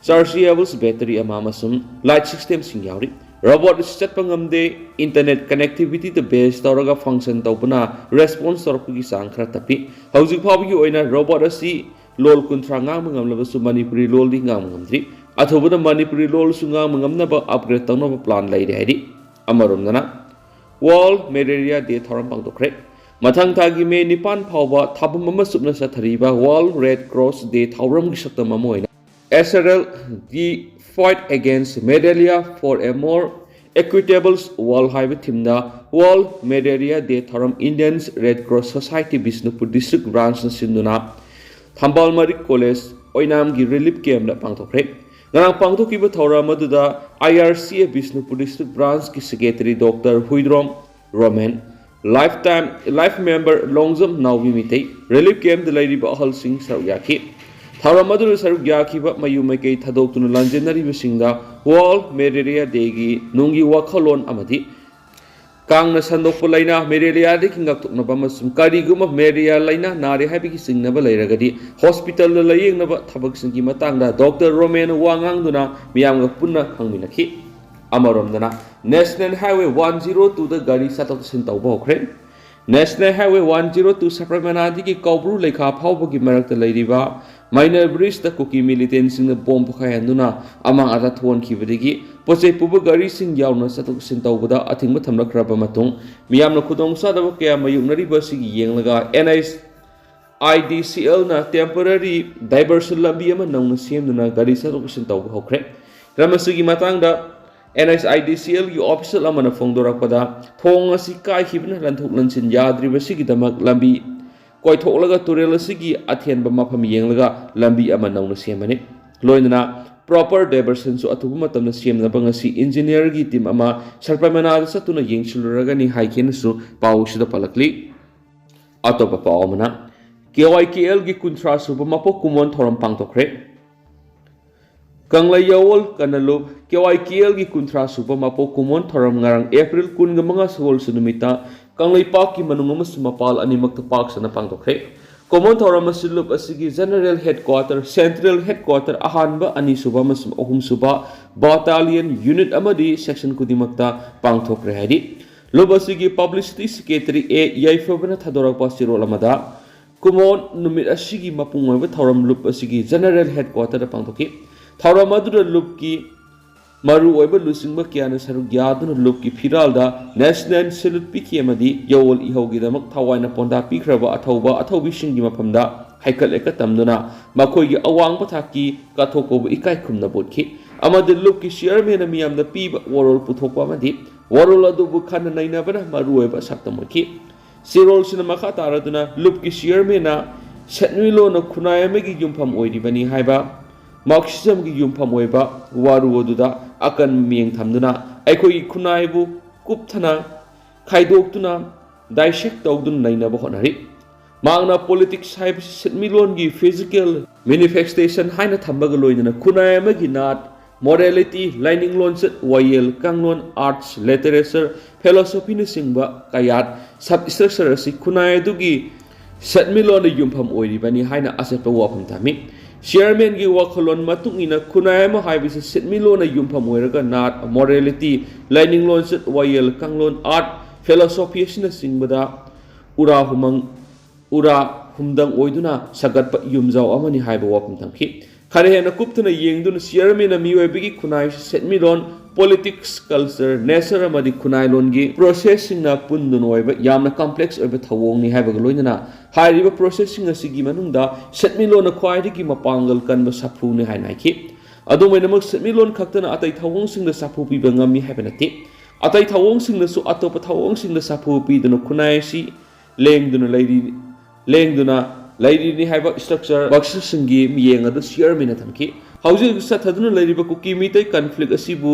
chargeable battery ꯑꯃ ꯑꯃꯁꯨꯡ light system ꯁꯤꯡ ꯌꯥꯎꯔꯤ꯫ ꯔꯣꯕꯣꯠ ꯑꯁꯤ ꯆꯠꯄ ꯉꯝꯗꯦ, internet connectivity ꯗ base ꯇꯧꯔꯒ function ꯇꯧꯕꯅ response ꯇꯧꯔꯛꯄꯒꯤ ꯆꯥꯡ ꯈꯔ ꯇꯞꯄꯤ꯫ ꯍꯧꯖꯤꯛ ꯐꯥꯎꯕꯒꯤ ꯑꯣꯏꯅ ꯔꯣꯕꯣꯠ ꯑꯁꯤ ꯂꯣꯜ ꯀꯨꯟꯊ꯭ꯔꯥ ꯉꯥꯡꯕ ꯉꯝꯂꯕꯁꯨ ꯃꯅꯤꯄꯨꯔꯤ ꯂꯣꯜꯗꯤ ꯉꯥꯡꯕ ꯉꯝꯗ꯭ꯔꯤ꯫ ꯑꯊꯨꯕꯗ ꯃꯅꯤꯄꯨꯔꯤ ꯂꯣꯜꯁꯨ ꯉꯥꯡꯕ ꯉꯝꯅꯕ upgrade ꯇꯧꯅꯕ plan ꯂꯩꯔꯦ ꯍꯥꯏꯔꯤ꯫ ꯑꯃꯔꯣꯝꯗꯅ World Malaria Day ꯊꯧꯔꯝ ꯄꯥꯡꯊꯣꯛꯈ꯭ꯔꯦ꯫ ꯃꯊꯪ ꯊꯥꯒꯤ ꯃꯦ ꯅꯤꯄꯥꯟ ꯐꯥꯎꯕ ꯊꯥꯕꯝ ꯑꯃ ꯆꯨꯞꯅ ꯆꯠꯊꯔꯤꯕ World Red Cross Day ꯊꯧꯔꯝꯒꯤ ꯁꯛꯇꯝ ꯑꯃ ꯑꯣꯏꯅ S R L D Fight Against Malaria for a More Equitable World ꯍꯥꯏꯕ theme ꯗ World Malaria Day ꯊꯧꯔꯝ Indian Red Cross Society Bishnupur district ꯕ꯭ꯔꯥꯟꯁꯅ ꯁꯤꯟꯗꯨꯅ ꯊꯝꯕꯥꯜ ꯃꯔꯤꯛ ꯀꯣꯂꯦꯖ ꯑꯣꯏꯅꯥꯝꯒꯤ relief camp ꯇ ꯄꯥꯡꯊꯣꯛꯈ꯭ꯔꯦ꯫ ꯉꯔꯥꯡ ꯄꯥꯡꯊꯣꯛꯈꯤꯕ ꯊꯧꯔꯝ ꯑꯗꯨꯗ I R C A Bishnupur district ꯕ꯭ꯔꯥꯟꯁꯀꯤ secretary doctor Huidrom Romen, lifetime life member Longjam Naobi Meitei, relief ꯀꯦꯝꯞꯇ ꯂꯩꯔꯤꯕ ꯑꯍꯜꯁꯤꯡ ꯁꯔꯨꯛ ꯌꯥꯈꯤ꯫ ꯊꯧꯔꯝ ꯑꯗꯨꯗ ꯁꯔꯨꯛ ꯌꯥꯈꯤꯕ ꯃꯌꯨꯝ ꯃꯩꯀꯩ ꯊꯥꯗꯣꯛꯇꯨꯅ ꯂꯥꯟꯖꯦꯟꯅꯔꯤꯕꯁꯤꯡꯗ ꯋꯥꯔꯜꯗ ꯃꯦꯂꯦꯔꯤꯌꯥ ꯗꯦꯒꯤ ꯅꯨꯡꯒꯤ ꯋꯥꯈꯜꯂꯣꯟ ꯑꯃꯗꯤ ꯀꯥꯡꯅ ꯁꯟꯗꯣꯛꯄ ꯂꯥꯏꯅꯥ ꯃꯦꯂꯦꯔꯤꯌꯥꯗꯒꯤ ꯉꯥꯛꯊꯣꯛꯅꯕ ꯑꯃꯁꯨꯡ ꯀꯔꯤꯒꯨꯝꯕ ꯃꯦꯂꯦꯔꯤꯌꯥ ꯂꯥꯏꯅꯥ ꯅꯥꯔꯦ ꯍꯥꯏꯕꯒꯤ ꯆꯤꯡꯅꯕ ꯂꯩꯔꯒꯗꯤ ꯍꯣꯁꯄꯤꯇꯥꯜꯗ ꯂꯥꯌꯦꯡꯅꯕ ꯊꯕꯛꯁꯤꯡꯒꯤ ꯃꯇꯥꯡꯗ ꯗꯣꯛꯇꯔ ꯔꯣꯃꯦꯟꯅ ꯋꯥ ꯉꯥꯡꯗꯨꯅ ꯃꯤꯌꯥꯝꯒ ꯄꯨꯟꯅ ꯈꯪꯃꯤꯟꯅꯈꯤ꯫ ꯑꯃꯔꯣꯝꯗꯅ, ꯅꯦꯁꯅꯦꯜ ꯍꯥꯏꯋꯦ ꯋꯥꯟ ꯖꯤꯔꯣ ꯇꯨꯗ ꯒꯥꯔꯤ ꯆꯠꯊꯣꯛ ꯆꯠꯁꯤꯟ ꯇꯧꯕ ꯍꯧꯈ꯭ꯔꯦ꯫ National highway one zero two ꯁꯄ꯭ꯔꯃꯅꯥꯗꯒꯤ ꯀꯧꯕ꯭ꯔꯨ ꯂꯩꯈꯥ ꯐꯥꯎꯕꯒꯤ ꯃꯔꯛꯇ ꯂꯩꯔꯤꯕ ꯃꯥꯏꯅꯔ ꯕ꯭ꯔꯤꯖꯇ ꯀꯨꯀꯤ ꯃꯤꯂꯤꯇꯦꯟꯁꯤꯡꯅ ꯕꯣꯝ ꯄꯣꯈꯥꯏꯍꯟꯗꯨꯅ ꯑꯃꯥꯡ ꯑꯇꯥ ꯊꯣꯛꯍꯟꯈꯤꯕꯗꯒꯤ ꯄꯣꯠ ꯆꯩ ꯄꯨꯕ ꯒꯥꯔꯤꯁꯤꯡ ꯌꯥꯎꯅ ꯆꯠꯊꯣꯛ ꯆꯠꯁꯤꯟ ꯇꯧꯕꯗ ꯑꯊꯤꯡꯕ ꯊꯝꯂꯛꯈ꯭ꯔꯕ ꯃꯇꯨꯡ, ꯃꯤꯌꯥꯝꯅ ꯈꯨꯗꯣꯡꯆꯥꯗꯕ ꯀꯌꯥ ꯃꯥꯌꯣꯛꯅꯔꯤꯕ ꯑꯁꯤꯒꯤ ꯌꯦꯡꯂꯒ ꯑꯦꯟ ꯑꯩꯆ ꯑꯥꯏ ꯗꯤ ꯁꯤ ꯑꯦꯜꯅ ꯇꯦꯝꯄꯔꯔꯤ ꯗꯥꯏꯚꯔꯁꯟ ꯂꯝꯕꯤ ꯑꯃ ꯅꯧꯅ ꯁꯦꯝꯗꯨꯅ ꯒꯥꯔꯤ ꯆꯠꯊꯣꯛ ꯆꯠꯁꯤꯟ ꯇꯧꯕ ꯍꯧꯈ꯭ꯔꯦ꯫ ꯃꯔꯝ ꯑꯁꯤꯒꯤ ꯃꯇꯥꯡꯗ ꯑꯦꯟ ꯑꯩꯆ ꯑꯥꯏ ꯗꯤ ꯁꯤ ꯑꯦꯜꯒꯤ ꯑꯣꯐꯤꯁꯤꯌꯦꯜ ꯑꯃꯅ ꯐꯣꯡꯗꯣꯔꯛꯄꯗ, ꯊꯣꯡ ꯑꯁꯤ ꯀꯥꯏꯈꯤꯕꯅ ꯂꯟꯊꯣꯛ ꯂꯟꯁꯤꯟ ꯌꯥꯗ꯭ꯔꯤꯕꯁꯤꯒꯤꯗꯃꯛ ꯂꯝꯕꯤ ꯀꯣꯏꯊꯣꯛꯂꯒ ꯇꯨꯔꯦꯜ ꯑꯁꯤꯒꯤ ꯑꯊꯦꯟꯕ ꯃꯐꯝ ꯌꯦꯡꯂꯒ ꯂꯝꯕꯤ ꯑꯃ ꯅꯧꯅ ꯁꯦꯝꯕꯅꯤ꯫ ꯂꯣꯏꯅꯅ ꯄ꯭ꯔꯣꯄꯔ ꯗꯥꯏꯚꯔꯁꯟꯁꯨ ꯑꯊꯨꯕ ꯃꯇꯝꯗ ꯁꯦꯝꯅꯕ ꯉꯁꯤ ꯏꯟꯖꯤꯅꯤꯌꯔꯒꯤ ꯇꯤꯝ ꯑꯃ ꯁꯔꯄꯃꯅꯥꯗ ꯆꯠꯇꯨꯅ ꯌꯦꯡꯁꯤꯜꯂꯨꯔꯒꯅꯤ ꯍꯥꯏꯈꯤꯅꯁꯨ ꯄꯥꯎ ꯑꯁꯤꯗ ꯄꯜꯂꯛꯂꯤ꯫ ꯑꯇꯣꯞꯄ ꯄꯥꯎ ꯑꯃꯅ, ꯀꯦ ꯋꯥꯏ ꯀꯦ ꯑꯦꯜꯒꯤ ꯀꯨꯟꯊ꯭ꯔꯥ ꯁꯨꯕ ꯃꯄꯣꯛ ꯀꯨꯝꯑꯣꯟ ꯊꯧꯔꯝ ꯄꯥꯡꯊꯣꯛꯈ꯭ꯔꯦ꯫ ꯀꯪꯂꯩ ꯌꯥꯋꯣꯜ ꯀꯅꯂꯨꯞ ꯀꯦ ꯋꯥꯏ ꯀꯦ ꯑꯦꯜꯒꯤ ꯀꯨꯟꯊ꯭ꯔꯥ ꯁꯨꯕ ꯃꯄꯣꯛ ꯀꯨꯝꯑꯣꯟ ꯊꯧꯔꯝ ꯉꯔꯥꯡ ꯑꯦꯄ꯭ꯔꯤꯜ ꯀꯨꯟꯒ ꯃꯉꯥ ꯁꯒꯣꯜꯁꯦꯟ ꯅꯨꯃꯤꯠꯇ ꯀꯪꯂꯩꯄꯥꯛꯀꯤ ꯃꯅꯨꯡ ꯑꯃꯁꯨꯡ ꯃꯄꯥꯟ ꯑꯅꯤꯃꯛꯇ ꯄꯥꯛ ꯁꯟꯅ ꯄꯥꯡꯊꯣꯛꯈ꯭ꯔꯦ꯫ ꯀꯨꯝꯑꯣꯟ ꯊꯧꯔꯝ ꯑꯁꯤ ꯂꯨꯞ ꯑꯁꯤꯒꯤ ꯖꯦꯅꯔꯦꯜ ꯍꯦꯗꯀ꯭ꯋꯥꯇꯔ, ꯁꯦꯟꯇ꯭ꯔꯦꯜ ꯍꯦꯗꯀ꯭ꯋꯥꯇꯔ ꯑꯍꯥꯟꯕ, ꯑꯅꯤꯁꯨꯕ ꯑꯃꯁꯨꯡ ꯑꯍꯨꯝꯁꯨꯕ ꯕꯥꯇꯥꯂꯤꯌꯟ ꯌꯨꯅꯤꯠ ꯑꯃꯗꯤ ꯁꯦꯛꯁꯟ ꯈꯨꯗꯤꯡꯃꯛꯇ ꯄꯥꯡꯊꯣꯛꯈ꯭ꯔꯦ ꯍꯥꯏꯔꯤ꯫ ꯂꯨꯞ ꯑꯁꯤꯒꯤ ꯄꯕ꯭ꯂꯤꯁꯤꯇꯤ ꯁꯦꯀ꯭ꯔꯦꯇꯔꯤ ꯑꯦ ꯌꯥꯏꯐꯕꯅ ꯊꯥꯗꯣꯔꯛꯄ ꯆꯦꯔꯣꯜ ꯑꯃꯗ, ꯀꯨꯝꯑꯣꯟ ꯅꯨꯃꯤꯠ ꯑꯁꯤꯒꯤ ꯃꯄꯨꯡ ꯑꯣꯏꯕ ꯊꯧꯔꯝ ꯂꯨꯞ ꯑꯁꯤꯒꯤ ꯖꯦꯅꯔꯦꯜ ꯍꯦꯗꯀ꯭ꯋꯥꯇꯔꯗ ꯄꯥꯡꯊꯣꯛꯈꯤ꯫ ꯊꯧꯔꯝ ꯑꯗꯨꯗ ꯂꯨꯞꯀꯤ ꯃꯔꯨꯑꯣꯏꯕ ꯂꯨꯆꯤꯡꯕ ꯀꯌꯥꯅ ꯁꯔꯨꯛ ꯌꯥꯗꯨꯅ ꯂꯨꯞꯀꯤ ꯐꯤꯔꯥꯜꯗ ꯅꯦꯁꯅꯦꯜ ꯁꯦꯂꯨꯠ ꯄꯤꯈꯤ ꯑꯃꯗꯤ ꯌꯥꯋꯣꯜ ꯏꯍꯧꯒꯤꯗꯃꯛ ꯊꯋꯥꯏꯅ ꯄꯣꯟꯗꯥ ꯄꯤꯈ꯭ꯔꯕ ꯑꯊꯧꯕ ꯑꯊꯧꯕꯤꯁꯤꯡꯒꯤ ꯃꯐꯝꯗ ꯍꯩꯀꯠ ꯂꯩꯀꯠ ꯇꯝꯗꯨꯅ ꯃꯈꯣꯏꯒꯤ ꯑꯋꯥꯡꯕ ꯊꯥꯛꯀꯤ ꯀꯠꯊꯣꯛꯄꯕꯨ ꯏꯀꯥꯏ ꯈꯨꯝꯅꯕ ꯎꯠꯈꯤ꯫ ꯑꯃꯗꯤ ꯂꯨꯞꯀꯤ ꯆꯤꯌꯔꯃꯦꯟꯅ ꯃꯤꯌꯥꯝꯗ ꯄꯤꯕ ꯋꯥꯔꯣꯜ ꯄꯨꯊꯣꯛꯄ ꯑꯃꯗꯤ ꯋꯥꯔꯣꯜ ꯑꯗꯨꯕꯨ ꯈꯟꯅ ꯅꯩꯅꯕꯅ ꯃꯔꯨꯑꯣꯏꯕ ꯁꯛꯇꯝ ꯑꯣꯏꯈꯤ꯫ ꯆꯦꯔꯣꯜꯁꯤꯅ ꯃꯈꯥ ꯇꯥꯔꯗꯨꯅ ꯂꯨꯞꯀꯤ ꯆꯤꯌꯔꯃꯦꯟꯅ ꯁꯦꯟꯃꯤꯠꯂꯣꯟꯅ ꯈꯨꯟꯅꯥꯏ ꯑꯃꯒꯤ ꯌꯨꯝꯐꯝ ꯑꯣꯏꯔꯤꯕꯅꯤ ꯍꯥꯏꯕ, Marxismꯒꯤ ꯌꯨꯝꯐꯝ ꯑꯣꯏꯕ ꯋꯥꯔꯨ ꯑꯗꯨꯗ ꯑꯀꯟꯕ ꯃꯤꯠꯌꯦꯡ ꯊꯝꯗꯨꯅ ꯑꯩꯈꯣꯏꯒꯤ ꯈꯨꯟꯅꯥꯏꯕꯨ ꯀꯨꯞꯊꯅ ꯈꯥꯏꯗꯣꯛꯇꯨꯅ dissect ꯇꯧꯗꯨꯅ ꯅꯩꯅꯕ ꯍꯣꯠꯅꯔꯤ꯫ ꯃꯍꯥꯛꯅ politics ꯍꯥꯏꯕꯁꯤ ꯁꯦꯟꯃꯤꯠꯂꯣꯟꯒꯤ physical manifestation ꯍꯥꯏꯅ ꯊꯝꯕꯒ ꯂꯣꯏꯅꯅ ꯈꯨꯟꯅꯥꯏ ꯑꯃꯒꯤ ꯅꯥꯠ, morality, ꯂꯥꯏꯅꯤꯡ ꯂꯣꯟꯆꯠ, ꯋꯥꯌꯦꯜ ꯀꯥꯡꯂꯣꯟ, arts, literature, philosophyꯅꯆꯤꯡꯕ ꯀꯌꯥꯠ, substructure ꯑꯁꯤ ꯈꯨꯟꯅꯥꯏ ꯑꯗꯨꯒꯤ ꯁꯦꯟꯃꯤꯠꯂꯣꯟꯗ ꯌꯨꯝꯐꯝ ꯑꯣꯏꯔꯤꯕꯅꯤ ꯍꯥꯏꯅ ꯑꯆꯦꯠꯄ ꯋꯥꯐꯝ ꯊꯝꯃꯤ꯫ Chairmanꯒꯤ ꯋꯥꯈꯜꯂꯣꯟ ꯃꯇꯨꯡ ꯏꯟꯅ ꯈꯨꯟꯅꯥꯏ ꯑꯃ ꯍꯥꯏꯕꯁꯤ ꯁꯦꯟꯃꯤꯠꯂꯣꯟꯅ ꯌꯨꯝꯐꯝ ꯑꯣꯏꯔꯒ ꯅꯥꯠ, morality, ꯂꯥꯏꯅꯤꯡ ꯂꯣꯟꯆꯠ, ꯋꯥꯌꯦꯜ ꯀꯥꯡꯂꯣꯟ, art, philosophy ꯑꯁꯤꯅꯆꯤꯡꯕꯗ ꯎꯔꯥ ꯍꯨꯃꯪ, ꯎꯔꯥ ꯍꯨꯝꯗꯪ ꯑꯣꯏꯗꯨꯅ ꯁꯥꯒꯠꯄ ꯌꯨꯝꯖꯥꯎ ꯑꯃꯅꯤ ꯍꯥꯏꯕ ꯋꯥꯐꯝ ꯊꯝꯈꯤ꯫ ꯈꯔ ꯍꯦꯟꯅ ꯀꯨꯞꯊꯅ ꯌꯦꯡꯗꯨꯅ Chairmanꯅ ꯃꯤꯑꯣꯏꯕꯒꯤ ꯈꯨꯟꯅꯥꯏ, ꯁꯦꯟꯃꯤꯠꯂꯣꯟ, politics, culture, nature ꯑꯃꯗꯤ ꯈꯨꯟꯅꯥꯏꯂꯣꯟꯒꯤ processꯁꯤꯡꯅ ꯄꯨꯟꯗꯨꯅ ꯑꯣꯏꯕ ꯌꯥꯝꯅ complex ꯑꯣꯏꯕ ꯊꯧꯑꯣꯡꯅꯤ ꯍꯥꯏꯕꯒ ꯂꯣꯏꯅꯅ ꯍꯥꯏꯔꯤꯕ processꯁꯤꯡ ꯑꯁꯤꯒꯤ ꯃꯅꯨꯡꯗ ꯁꯦꯟꯃꯤꯠꯂꯣꯟꯅ ꯈ꯭ꯋꯥꯏꯗꯒꯤ ꯃꯄꯥꯡꯒꯜ ꯀꯟꯕ ꯁꯥꯐꯨꯅꯤ ꯍꯥꯏꯅ ꯍꯥꯏꯈꯤ꯫ ꯑꯗꯨꯝ ꯑꯣꯏꯅꯃꯛ ꯁꯦꯟꯃꯤꯠꯂꯣꯟ ꯈꯛꯇꯅ ꯑꯇꯩ ꯊꯧꯑꯣꯡꯁꯤꯡꯗ ꯁꯥꯐꯨ ꯄꯤꯕ ꯉꯝꯃꯤ ꯍꯥꯏꯕ ꯅꯠꯇꯦ꯫ ꯑꯇꯩ ꯊꯧꯑꯣꯡꯁꯤꯡꯅꯁꯨ ꯑꯇꯣꯞꯄ ꯊꯧꯑꯣꯡꯁꯤꯡꯗ ꯁꯥꯐꯨ ꯄꯤꯗꯨꯅ ꯈꯨꯟꯅꯥꯏ ꯑꯁꯤ ꯂꯦꯡꯗꯨꯅ ꯂꯩꯔꯤ, ꯂꯦꯡꯗꯨꯅ ꯂꯩꯔꯤꯅꯤ ꯍꯥꯏꯕ structure Marxistꯁꯤꯡꯒꯤ ꯃꯤꯠꯌꯦꯡ ꯑꯗꯨ Chairmanꯅ ꯊꯝꯈꯤ꯫ ꯍꯧꯖꯤꯛ ꯍꯧꯖꯤꯛ ꯆꯠꯊꯗꯨꯅ ꯂꯩꯔꯤꯕ ꯀꯨꯀꯤ ꯃꯤꯇꯩ conflict ꯑꯁꯤꯕꯨ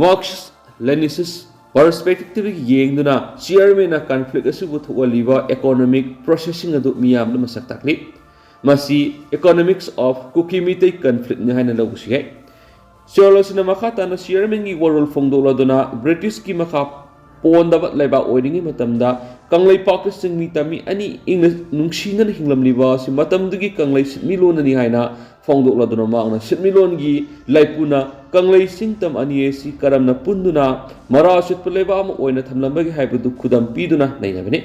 Marxist Leninist perspectiveꯇꯒꯤ ꯌꯦꯡꯗꯨꯅ Chairmanꯅ conflict ꯑꯁꯤꯕꯨ ꯊꯣꯛꯍꯜꯂꯤꯕ economic processꯁꯤꯡ ꯑꯗꯨ ꯃꯤꯌꯥꯝꯗ ꯃꯁꯛ ꯇꯥꯛꯂꯤ꯫ ꯃꯁꯤ economics of ꯀꯨꯀꯤ ꯃꯤꯇꯩ conflictꯅꯤ ꯍꯥꯏꯅ ꯂꯧꯕꯁꯨ ꯌꯥꯏ꯫ Searle ꯑꯁꯤꯅ ꯃꯈꯥ ꯇꯥꯅ Chairmanꯒꯤ ꯋꯥꯔꯣꯜ ꯐꯣꯡꯗꯣꯛꯂꯗꯨꯅ Britishꯀꯤ ꯃꯈꯥ ꯄꯣꯟꯗꯕ ꯂꯩꯕꯥꯛ ꯑꯣꯏꯔꯤꯉꯩ ꯃꯇꯝꯗ ꯀꯪꯂꯩꯄꯥꯛꯀꯤ ꯆꯤꯡꯃꯤ ꯇꯝꯃꯤ ꯑꯅꯤ ꯏꯪꯅ ꯅꯨꯡꯁꯤꯅꯅ ꯍꯤꯡꯂꯝꯂꯤꯕ ꯑꯁꯤ ꯃꯇꯝꯗꯨꯒꯤ ꯀꯪꯂꯩ ꯁꯤꯟꯃꯤꯠꯂꯣꯟꯅꯅꯤ ꯍꯥꯏꯅ ꯐꯣꯡꯗꯣꯛꯂꯗꯨꯅ ꯃꯍꯥꯛꯅ ꯁꯤꯟꯃꯤꯠꯂꯣꯟꯒꯤ ꯂꯥꯏꯄꯨꯅ ꯀꯪꯂꯩ ꯆꯤꯡ ꯇꯝ ꯑꯅꯤ ꯑꯁꯤ ꯀꯔꯝꯅ ꯄꯨꯟꯗꯨꯅ ꯃꯔꯥ ꯆꯠꯄ ꯂꯩꯕꯥꯛ ꯑꯃ ꯑꯣꯏꯅ ꯊꯝꯂꯝꯕꯒꯦ ꯍꯥꯏꯕꯗꯨ ꯈꯨꯗꯝ ꯄꯤꯗꯨꯅ ꯅꯩꯅꯕꯅꯤ꯫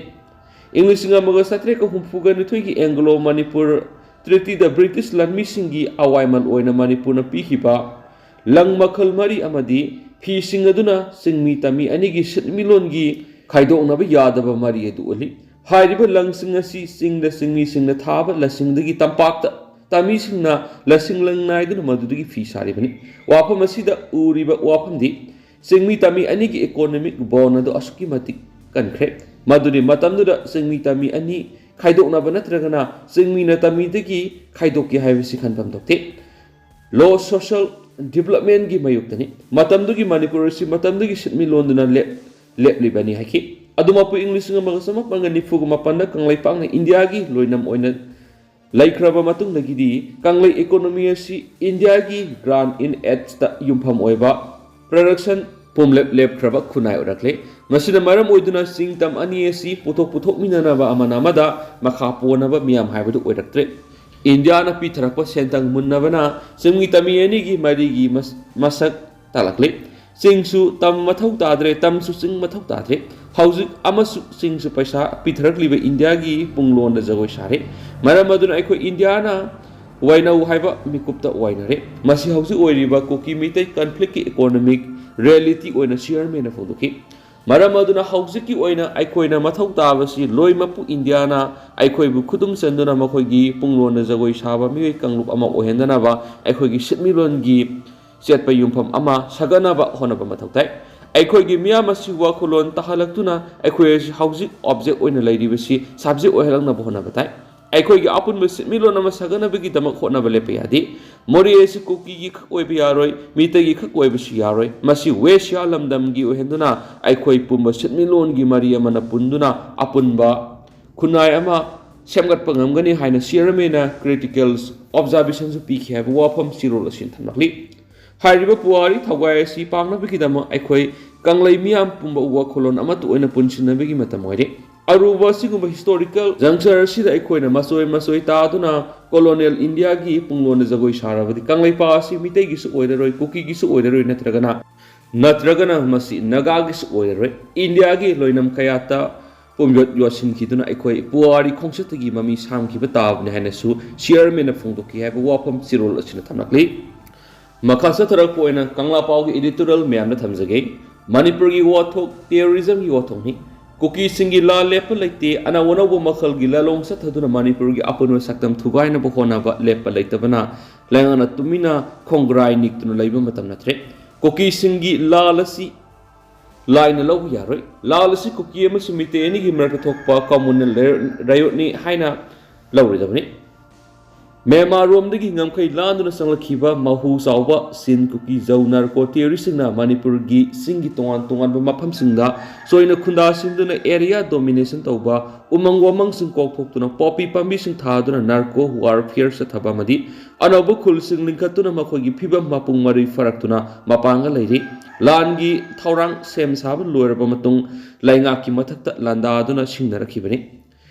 ꯏꯪ ꯂꯤꯁꯤꯡ ꯑꯃꯒ ꯆꯥꯇ꯭ꯔꯦꯠꯀ ꯍꯨꯝꯐꯨꯒ ꯅꯤꯊꯣꯏꯒꯤ Anglo Manipur Treatyꯗ British ꯂꯥꯟꯃꯤꯁꯤꯡꯒꯤ ꯑꯋꯥꯏꯃꯜ ꯑꯣꯏꯅ ꯃꯅꯤꯄꯨꯔꯅ ꯄꯤꯈꯤꯕ ꯂꯪ ꯃꯈꯜ ꯃꯔꯤ ꯑꯃꯗꯤ ꯐꯤꯁꯤꯡ ꯑꯗꯨꯅ ꯆꯤꯡꯃꯤ ꯇꯝꯃꯤ ꯑꯅꯤꯒꯤ ꯁꯤꯟꯃꯤꯠꯂꯣꯟꯒꯤ ꯈꯥꯏꯗꯣꯛꯅꯕ ꯌꯥꯗꯕ ꯃꯔꯤ ꯑꯗꯨ ꯎꯠꯂꯤ꯫ ꯍꯥꯏꯔꯤꯕ ꯂꯪꯁꯤꯡ ꯑꯁꯤ ꯆꯤꯡꯗ ꯆꯤꯡꯃꯤꯁꯤꯡꯅ ꯊꯥꯕ ꯂꯁꯤꯡꯗꯒꯤ ꯇꯝꯄꯥꯛꯇ ꯇꯝꯃꯤꯁꯤꯡꯅ ꯂꯁꯤꯡ ꯂꯪ ꯅꯥꯏꯗꯨꯅ ꯃꯗꯨꯗꯒꯤ ꯐꯤ ꯁꯥꯔꯤꯕꯅꯤ꯫ ꯋꯥꯐꯝ ꯑꯁꯤꯗ ꯎꯔꯤꯕ ꯋꯥꯐꯝꯗꯤ ꯆꯤꯡꯃꯤ ꯇꯝꯃꯤ ꯑꯅꯤꯒꯤ economic bond ꯑꯗꯨ ꯑꯁꯨꯛꯀꯤ ꯃꯇꯤꯛ ꯀꯟꯈ꯭ꯔꯦ꯫ ꯃꯗꯨꯗꯤ ꯃꯇꯝꯗꯨꯗ ꯆꯤꯡꯃꯤ ꯇꯝꯃꯤ ꯑꯅꯤ ꯈꯥꯏꯗꯣꯛꯅꯕ ꯅꯠꯇ꯭ꯔꯒꯅ ꯆꯤꯡꯃꯤꯅ ꯇꯝꯃꯤꯗꯒꯤ ꯈꯥꯏꯗꯣꯛꯀꯦ ꯍꯥꯏꯕꯁꯤ ꯈꯟꯐꯝ ꯊꯣꯛꯇꯦ꯫ ꯂꯣ ꯁꯣꯁꯤꯌꯦꯜ ꯗꯤꯕꯂꯞꯃꯦꯟꯒꯤ ꯃꯥꯌꯣꯛꯇꯅꯤ꯫ ꯃꯇꯝꯗꯨꯒꯤ ꯃꯅꯤꯄꯨꯔ ꯑꯁꯤ ꯃꯇꯝꯗꯨꯒꯤ ꯁꯤꯟꯃꯤꯠꯂꯣꯟꯗꯨꯅ ꯂꯦꯞ-, ꯂꯦꯞꯂꯤꯕꯅꯤ ꯍꯥꯏꯈꯤ꯫ ꯑꯗꯨꯃꯛꯄꯨ ꯏꯪ ꯂꯤꯁꯤꯡ ꯑꯃꯒ ꯆꯃꯥꯄꯟꯒ ꯅꯤꯐꯨꯒ ꯃꯥꯄꯟꯗ ꯀꯪꯂꯩꯄꯥꯛꯅ ꯏꯟꯗꯤꯌꯥꯒꯤ ꯂꯣꯏꯅꯝ ꯑꯣꯏꯅ ꯂꯩꯈ꯭ꯔꯕ ꯃꯇꯨꯡꯗꯒꯤꯗꯤ ꯀꯪꯂꯩ ꯏꯀꯣꯅꯣꯃꯤ ꯑꯁꯤ ꯏꯟꯗꯤꯌꯥꯒꯤ ꯒ꯭ꯔꯥꯟ ꯏꯟ ꯑꯦꯗꯁꯇ ꯌꯨꯝꯐꯝ ꯑꯣꯏꯕ ꯄ꯭ꯔꯗꯛꯁꯟ ꯄꯨꯝꯂꯦꯞ ꯂꯦꯞꯈ꯭ꯔꯕ ꯈꯨꯟꯅꯥꯏ ꯑꯣꯏꯔꯛꯂꯦ꯫ ꯃꯁꯤꯅ ꯃꯔꯝ ꯑꯣꯏꯗꯨꯅ ꯆꯤꯡ ꯇꯝ ꯑꯅꯤ ꯑꯁꯤ ꯄꯣꯠꯊꯣꯛ ꯄꯨꯊꯣꯛꯃꯤꯟꯅꯅꯕ ꯑꯃꯅ ꯑꯃꯗ ꯃꯈꯥ ꯄꯣꯟꯅꯕ ꯃꯤꯌꯥꯝ ꯍꯥꯏꯕꯗꯨ ꯑꯣꯏꯔꯛꯇ꯭ꯔꯦ꯫ ꯏꯟꯗꯤꯌꯥꯅ ꯄꯤꯊꯔꯛꯄ ꯁꯦꯟꯊꯪ ꯃꯨꯟꯅꯕꯅ ꯆꯤꯡꯃꯤ ꯇꯝꯃꯤ ꯑꯅꯤꯒꯤ ꯃꯔꯤꯒꯤ ꯃꯁ-, ꯃꯁꯛ ꯇꯥꯛꯂꯛꯂꯤ꯫ ꯆꯤꯡꯁꯨ ꯇꯝ ꯃꯊꯧ ꯇꯥꯗ꯭ꯔꯦ, ꯇꯝꯁꯨ ꯆꯤꯡ ꯃꯊꯧ ꯇꯥꯗ꯭ꯔꯦ꯫ ꯍꯧꯖꯤꯛ ꯑꯃꯁꯨ ꯆꯤꯡꯁꯨ ꯄꯩꯁꯥ ꯄꯤꯊꯔꯛꯂꯤꯕ ꯏꯟꯗꯤꯌꯥꯒꯤ ꯄꯨꯡꯂꯣꯟꯗ ꯖꯒꯣꯏ ꯁꯥꯔꯦ꯫ ꯃꯔꯝ ꯑꯗꯨꯅ ꯑꯩꯈꯣꯏ ꯏꯟꯗꯤꯌꯥꯅ ꯋꯥꯏꯅꯧ ꯍꯥꯏꯕ ꯃꯤꯀꯨꯞꯇ ꯋꯥꯏꯅꯔꯦ꯫ ꯃꯁꯤ ꯍꯧꯖꯤꯛ ꯑꯣꯏꯔꯤꯕ ꯀꯨꯀꯤ ꯃꯤꯇꯩ ꯀꯟꯐ꯭ꯂꯤꯛꯀꯤ ꯏꯀꯣꯅꯣꯃꯤꯛ ꯔꯤꯌꯦꯂꯤꯇꯤ ꯑꯣꯏꯅ ꯆꯤꯌꯔꯃꯦꯟꯅ ꯐꯣꯡꯗꯣꯛꯈꯤ꯫ ꯃꯔꯝ ꯑꯗꯨꯅ ꯍꯧꯖꯤꯛꯀꯤ ꯑꯣꯏꯅ ꯑꯩꯈꯣꯏꯅ ꯃꯊꯧ ꯇꯥꯕꯁꯤ ꯂꯣꯏꯃꯛꯄꯨ ꯏꯟꯗꯤꯌꯥꯅ ꯑꯩꯈꯣꯏꯕꯨ ꯈꯨꯗꯨꯝ ꯆꯟꯗꯨꯅ ꯃꯈꯣꯏꯒꯤ ꯄꯨꯡꯂꯣꯟꯗ ꯖꯒꯣꯏ ꯁꯥꯕ ꯃꯤꯑꯣꯏ ꯀꯥꯡꯂꯨꯞ ꯑꯃ ꯑꯣꯏꯍꯟꯗꯅꯕ ꯑꯩꯈꯣꯏꯒꯤ ꯁꯤꯟꯃꯤꯠꯂꯣꯟꯒꯤ ꯆꯦꯠꯄ ꯌꯨꯝꯐꯝ ꯑꯃ ꯁꯥꯒꯠꯅꯕ ꯍꯣꯠꯅꯕ ꯃꯊꯧ ꯇꯥꯏ꯫ ꯑꯩꯈꯣꯏꯒꯤ ꯃꯤꯌꯥꯝ ꯑꯁꯤ ꯋꯥꯈꯜꯂꯣꯟ ꯇꯥꯍꯜꯂꯛꯇꯨꯅ ꯑꯩꯈꯣꯏ ꯑꯁꯤ ꯍꯧꯖꯤꯛ ꯑꯣꯕꯖꯦꯛ ꯑꯣꯏꯅ ꯂꯩꯔꯤꯕꯁꯤ ꯁꯕꯖꯦꯛ ꯑꯣꯏꯍꯜꯂꯛꯅꯕ ꯍꯣꯠꯅꯕ ꯇꯥꯏ꯫ ꯑꯩꯈꯣꯏꯒꯤ ꯑꯄꯨꯟꯕ ꯁꯤꯟꯃꯤꯠꯂꯣꯟ ꯑꯃ ꯁꯥꯒꯠꯅꯕꯒꯤꯗꯃꯛ ꯍꯣꯠꯅꯕ ꯂꯦꯞꯄ ꯌꯥꯗꯦ꯫ ꯃꯣꯔꯦ ꯑꯁꯤ ꯀꯨꯀꯤꯒꯤ ꯈꯛ ꯑꯣꯏꯕ ꯌꯥꯔꯣꯏ, ꯃꯤꯇꯩꯒꯤ ꯈꯛ ꯑꯣꯏꯕꯁꯨ ꯌꯥꯔꯣꯏ꯫ ꯃꯁꯤ ꯋꯦꯁꯤꯌꯥ ꯂꯝꯗꯝꯒꯤ ꯑꯣꯏꯍꯟꯗꯨꯅ ꯑꯩꯈꯣꯏ ꯄꯨꯝꯕ ꯁꯤꯟꯃꯤꯠꯂꯣꯟꯒꯤ ꯃꯔꯤ ꯑꯃꯅ ꯄꯨꯟꯗꯨꯅ ꯑꯄꯨꯟꯕ ꯈꯨꯟꯅꯥꯏ ꯑꯃ ꯁꯦꯝꯒꯠꯄ ꯉꯝꯒꯅꯤ ꯍꯥꯏꯅ ꯆꯤꯌꯔꯃꯦꯟꯅ ꯀ꯭ꯔꯤꯇꯤꯀꯦꯜ ꯑꯣꯕꯖꯥꯔꯕꯦꯁꯟꯁꯨ ꯄꯤꯈꯤ ꯍꯥꯏꯕ ꯋꯥꯐꯝ ꯆꯤꯔꯣꯜ ꯑꯁꯤꯅ ꯊꯝꯂꯛꯂꯤ꯫ ꯍꯥꯏꯔꯤꯕ ꯄꯨꯋꯥꯔꯤ ꯊꯧꯒꯥꯏ ꯑꯁꯤ ꯄꯥꯡꯅꯕꯒꯤꯗꯃꯛ ꯑꯩꯈꯣꯏ ꯀꯪꯂꯩ ꯃꯤꯌꯥꯝ ꯄꯨꯝꯕ ꯋꯥꯈꯜꯂꯣꯟ ꯑꯃꯠꯇ ꯑꯣꯏꯅ ꯄꯨꯟꯁꯤꯟꯅꯕꯒꯤ ꯃꯇꯝ ꯑꯣꯏꯔꯦ꯫ ꯑꯔꯨꯕ ꯑꯁꯤꯒꯨꯝꯕ ꯍꯤꯁꯇꯣꯔꯤꯀꯦꯜ ꯖꯪꯁꯔ ꯑꯁꯤꯗ ꯑꯩꯈꯣꯏꯅ ꯃꯆꯣꯏ ꯃꯆꯣꯏ ꯇꯥꯗꯨꯅ ꯀꯣꯂꯣꯅꯤꯌꯦꯜ ꯏꯟꯗꯤꯌꯥꯒꯤ ꯄꯨꯡꯂꯣꯟꯗ ꯖꯒꯣꯏ ꯁꯥꯔꯕꯗꯤ ꯀꯪꯂꯩꯄꯥꯛ ꯑꯁꯤ ꯃꯤꯇꯩꯒꯤꯁꯨ ꯑꯣꯏꯔꯔꯣꯏ, ꯀꯨꯀꯤꯒꯤꯁꯨ ꯑꯣꯏꯔꯔꯣꯏ, ꯅꯠꯇ꯭ꯔꯒꯅ, ꯅꯠꯇ꯭ꯔꯒꯅ ꯃꯁꯤ ꯅꯥꯒꯥꯒꯤꯁꯨ ꯑꯣꯏꯔꯔꯣꯏ꯫ ꯏꯟꯗꯤꯌꯥꯒꯤ ꯂꯣꯏꯅꯝ ꯀꯌꯥꯠꯇ ꯄꯨꯝꯌꯣꯠ ꯌꯣꯠꯁꯤꯟꯈꯤꯗꯨꯅ ꯑꯩꯈꯣꯏ ꯄꯨꯋꯥꯔꯤ ꯈꯣꯡꯆꯠꯇꯒꯤ ꯃꯃꯤ ꯁꯥꯝꯈꯤꯕ ꯇꯥꯕꯅꯤ ꯍꯥꯏꯅꯁꯨ ꯆꯤꯌꯔꯃꯦꯟꯅ ꯐꯣꯡꯗꯣꯛꯈꯤ ꯍꯥꯏꯕ ꯋꯥꯐꯝ ꯆꯤꯔꯣꯜ ꯑꯁꯤꯅ ꯊꯝꯂꯛꯂꯤ꯫ ꯃꯈꯥ ꯆꯠꯊꯔꯛꯄ ꯑꯣꯏꯅ ꯀꯪꯂꯥ ꯄꯥꯎꯒꯤ ꯏꯗꯤꯇꯣꯔꯤꯌꯦꯜ ꯃꯌꯥꯝꯗ ꯊꯝꯖꯒꯦ꯫ ꯃꯅꯤꯄꯨꯔꯒꯤ ꯋꯥꯊꯣꯛ ꯇꯦꯔꯣꯔꯤꯖꯝꯒꯤ ꯋꯥꯊꯣꯛꯅꯤ꯫ ꯀꯨꯀꯤꯁꯤꯡꯒꯤ ꯂꯥ ꯂꯦꯞꯄ ꯂꯩꯇꯦ꯫ ꯑꯅꯧ ꯑꯅꯧꯕ ꯃꯈꯜꯒꯤ ꯂꯥꯂꯣꯡ ꯆꯠꯊꯗꯨꯅ ꯃꯅꯤꯄꯨꯔꯒꯤ ꯑꯄꯨꯟꯕ ꯁꯛꯇꯝ ꯊꯨꯒꯥꯏꯅꯕ ꯍꯣꯠꯅꯕ ꯂꯦꯞꯄ ꯂꯩꯇꯕꯅ ꯂꯩꯉꯥꯛꯅ ꯇꯨꯃꯤꯟꯅ ꯈꯣꯡꯒ꯭ꯔꯥꯏ ꯅꯤꯛꯇꯨꯅ ꯂꯩꯕ ꯃꯇꯝ ꯅꯠꯇ꯭ꯔꯦ꯫ ꯀꯨꯀꯤꯁꯤꯡꯒꯤ ꯂꯥꯜ ꯑꯁꯤ ꯂꯥꯏꯅ ꯂꯧꯕ ꯌꯥꯔꯣꯏ꯫ ꯂꯥꯜ ꯑꯁꯤ ꯀꯨꯀꯤ ꯑꯃꯁꯨꯡ ꯃꯤꯇꯩ ꯑꯅꯤꯒꯤ ꯃꯔꯛꯇ ꯊꯣꯛꯄ ꯀꯃꯨꯅꯦꯜ ꯔꯥꯌꯣꯠꯅꯤ ꯍꯥꯏꯅ ꯂꯧꯔꯣꯏꯗꯕꯅꯤ꯫ ꯃ꯭ꯌꯥꯟꯃꯥꯔꯔꯣꯝꯗꯒꯤ ꯉꯝꯈꯩ ꯂꯥꯟꯗꯨꯅ ꯆꯪꯂꯛꯈꯤꯕ ꯃꯍꯨ ꯆꯥꯎꯕ ꯁꯤꯟ ꯀꯨꯀꯤ ꯖꯧ ꯅꯥꯔꯀꯣ ꯇꯦꯔꯣꯔꯤꯁꯁꯤꯡꯅ ꯃꯅꯤꯄꯨꯔꯒꯤ ꯆꯤꯡꯒꯤ ꯇꯣꯉꯥꯟ ꯇꯣꯉꯥꯟꯕ ꯃꯐꯝꯁꯤꯡꯗ ꯆꯣꯏꯅ ꯈꯨꯟꯗꯥꯁꯤꯟꯗꯨꯅ ꯑꯦꯔꯤꯌꯥ ꯗꯣꯃꯤꯅꯦꯁꯟ ꯇꯧꯕ, ꯎꯃꯪ ꯋꯥꯃꯪꯁꯤꯡ ꯀꯣꯛꯊꯣꯛꯇꯨꯅ ꯄꯣꯄꯤ ꯄꯥꯝꯕꯤꯁꯤꯡ ꯊꯥꯗꯨꯅ ꯅꯥꯔꯀꯣ ꯋꯥꯔꯐꯤꯌꯔ ꯆꯠꯊꯕ ꯑꯃꯗꯤ ꯑꯅꯧꯕ ꯈꯨꯜꯁꯤꯡ ꯂꯤꯡꯈꯠꯇꯨꯅ ꯃꯈꯣꯏꯒꯤ ꯐꯤꯕꯝ ꯃꯄꯨꯡ ꯃꯔꯩ ꯐꯔꯛꯇꯨꯅ ꯃꯄꯥꯡꯒ ꯂꯩꯔꯤ꯫ ꯂꯥꯟꯒꯤ ꯊꯧꯔꯥꯡ ꯁꯦꯝ ꯁꯥꯕ ꯂꯣꯏꯔꯕ ꯃꯇꯨꯡ ꯂꯩꯉꯥꯛꯀꯤ ꯃꯊꯛꯇ ꯂꯥꯟꯗꯥꯗꯨꯅ ꯁꯤꯡꯅꯔꯛꯈꯤꯕꯅꯤ꯫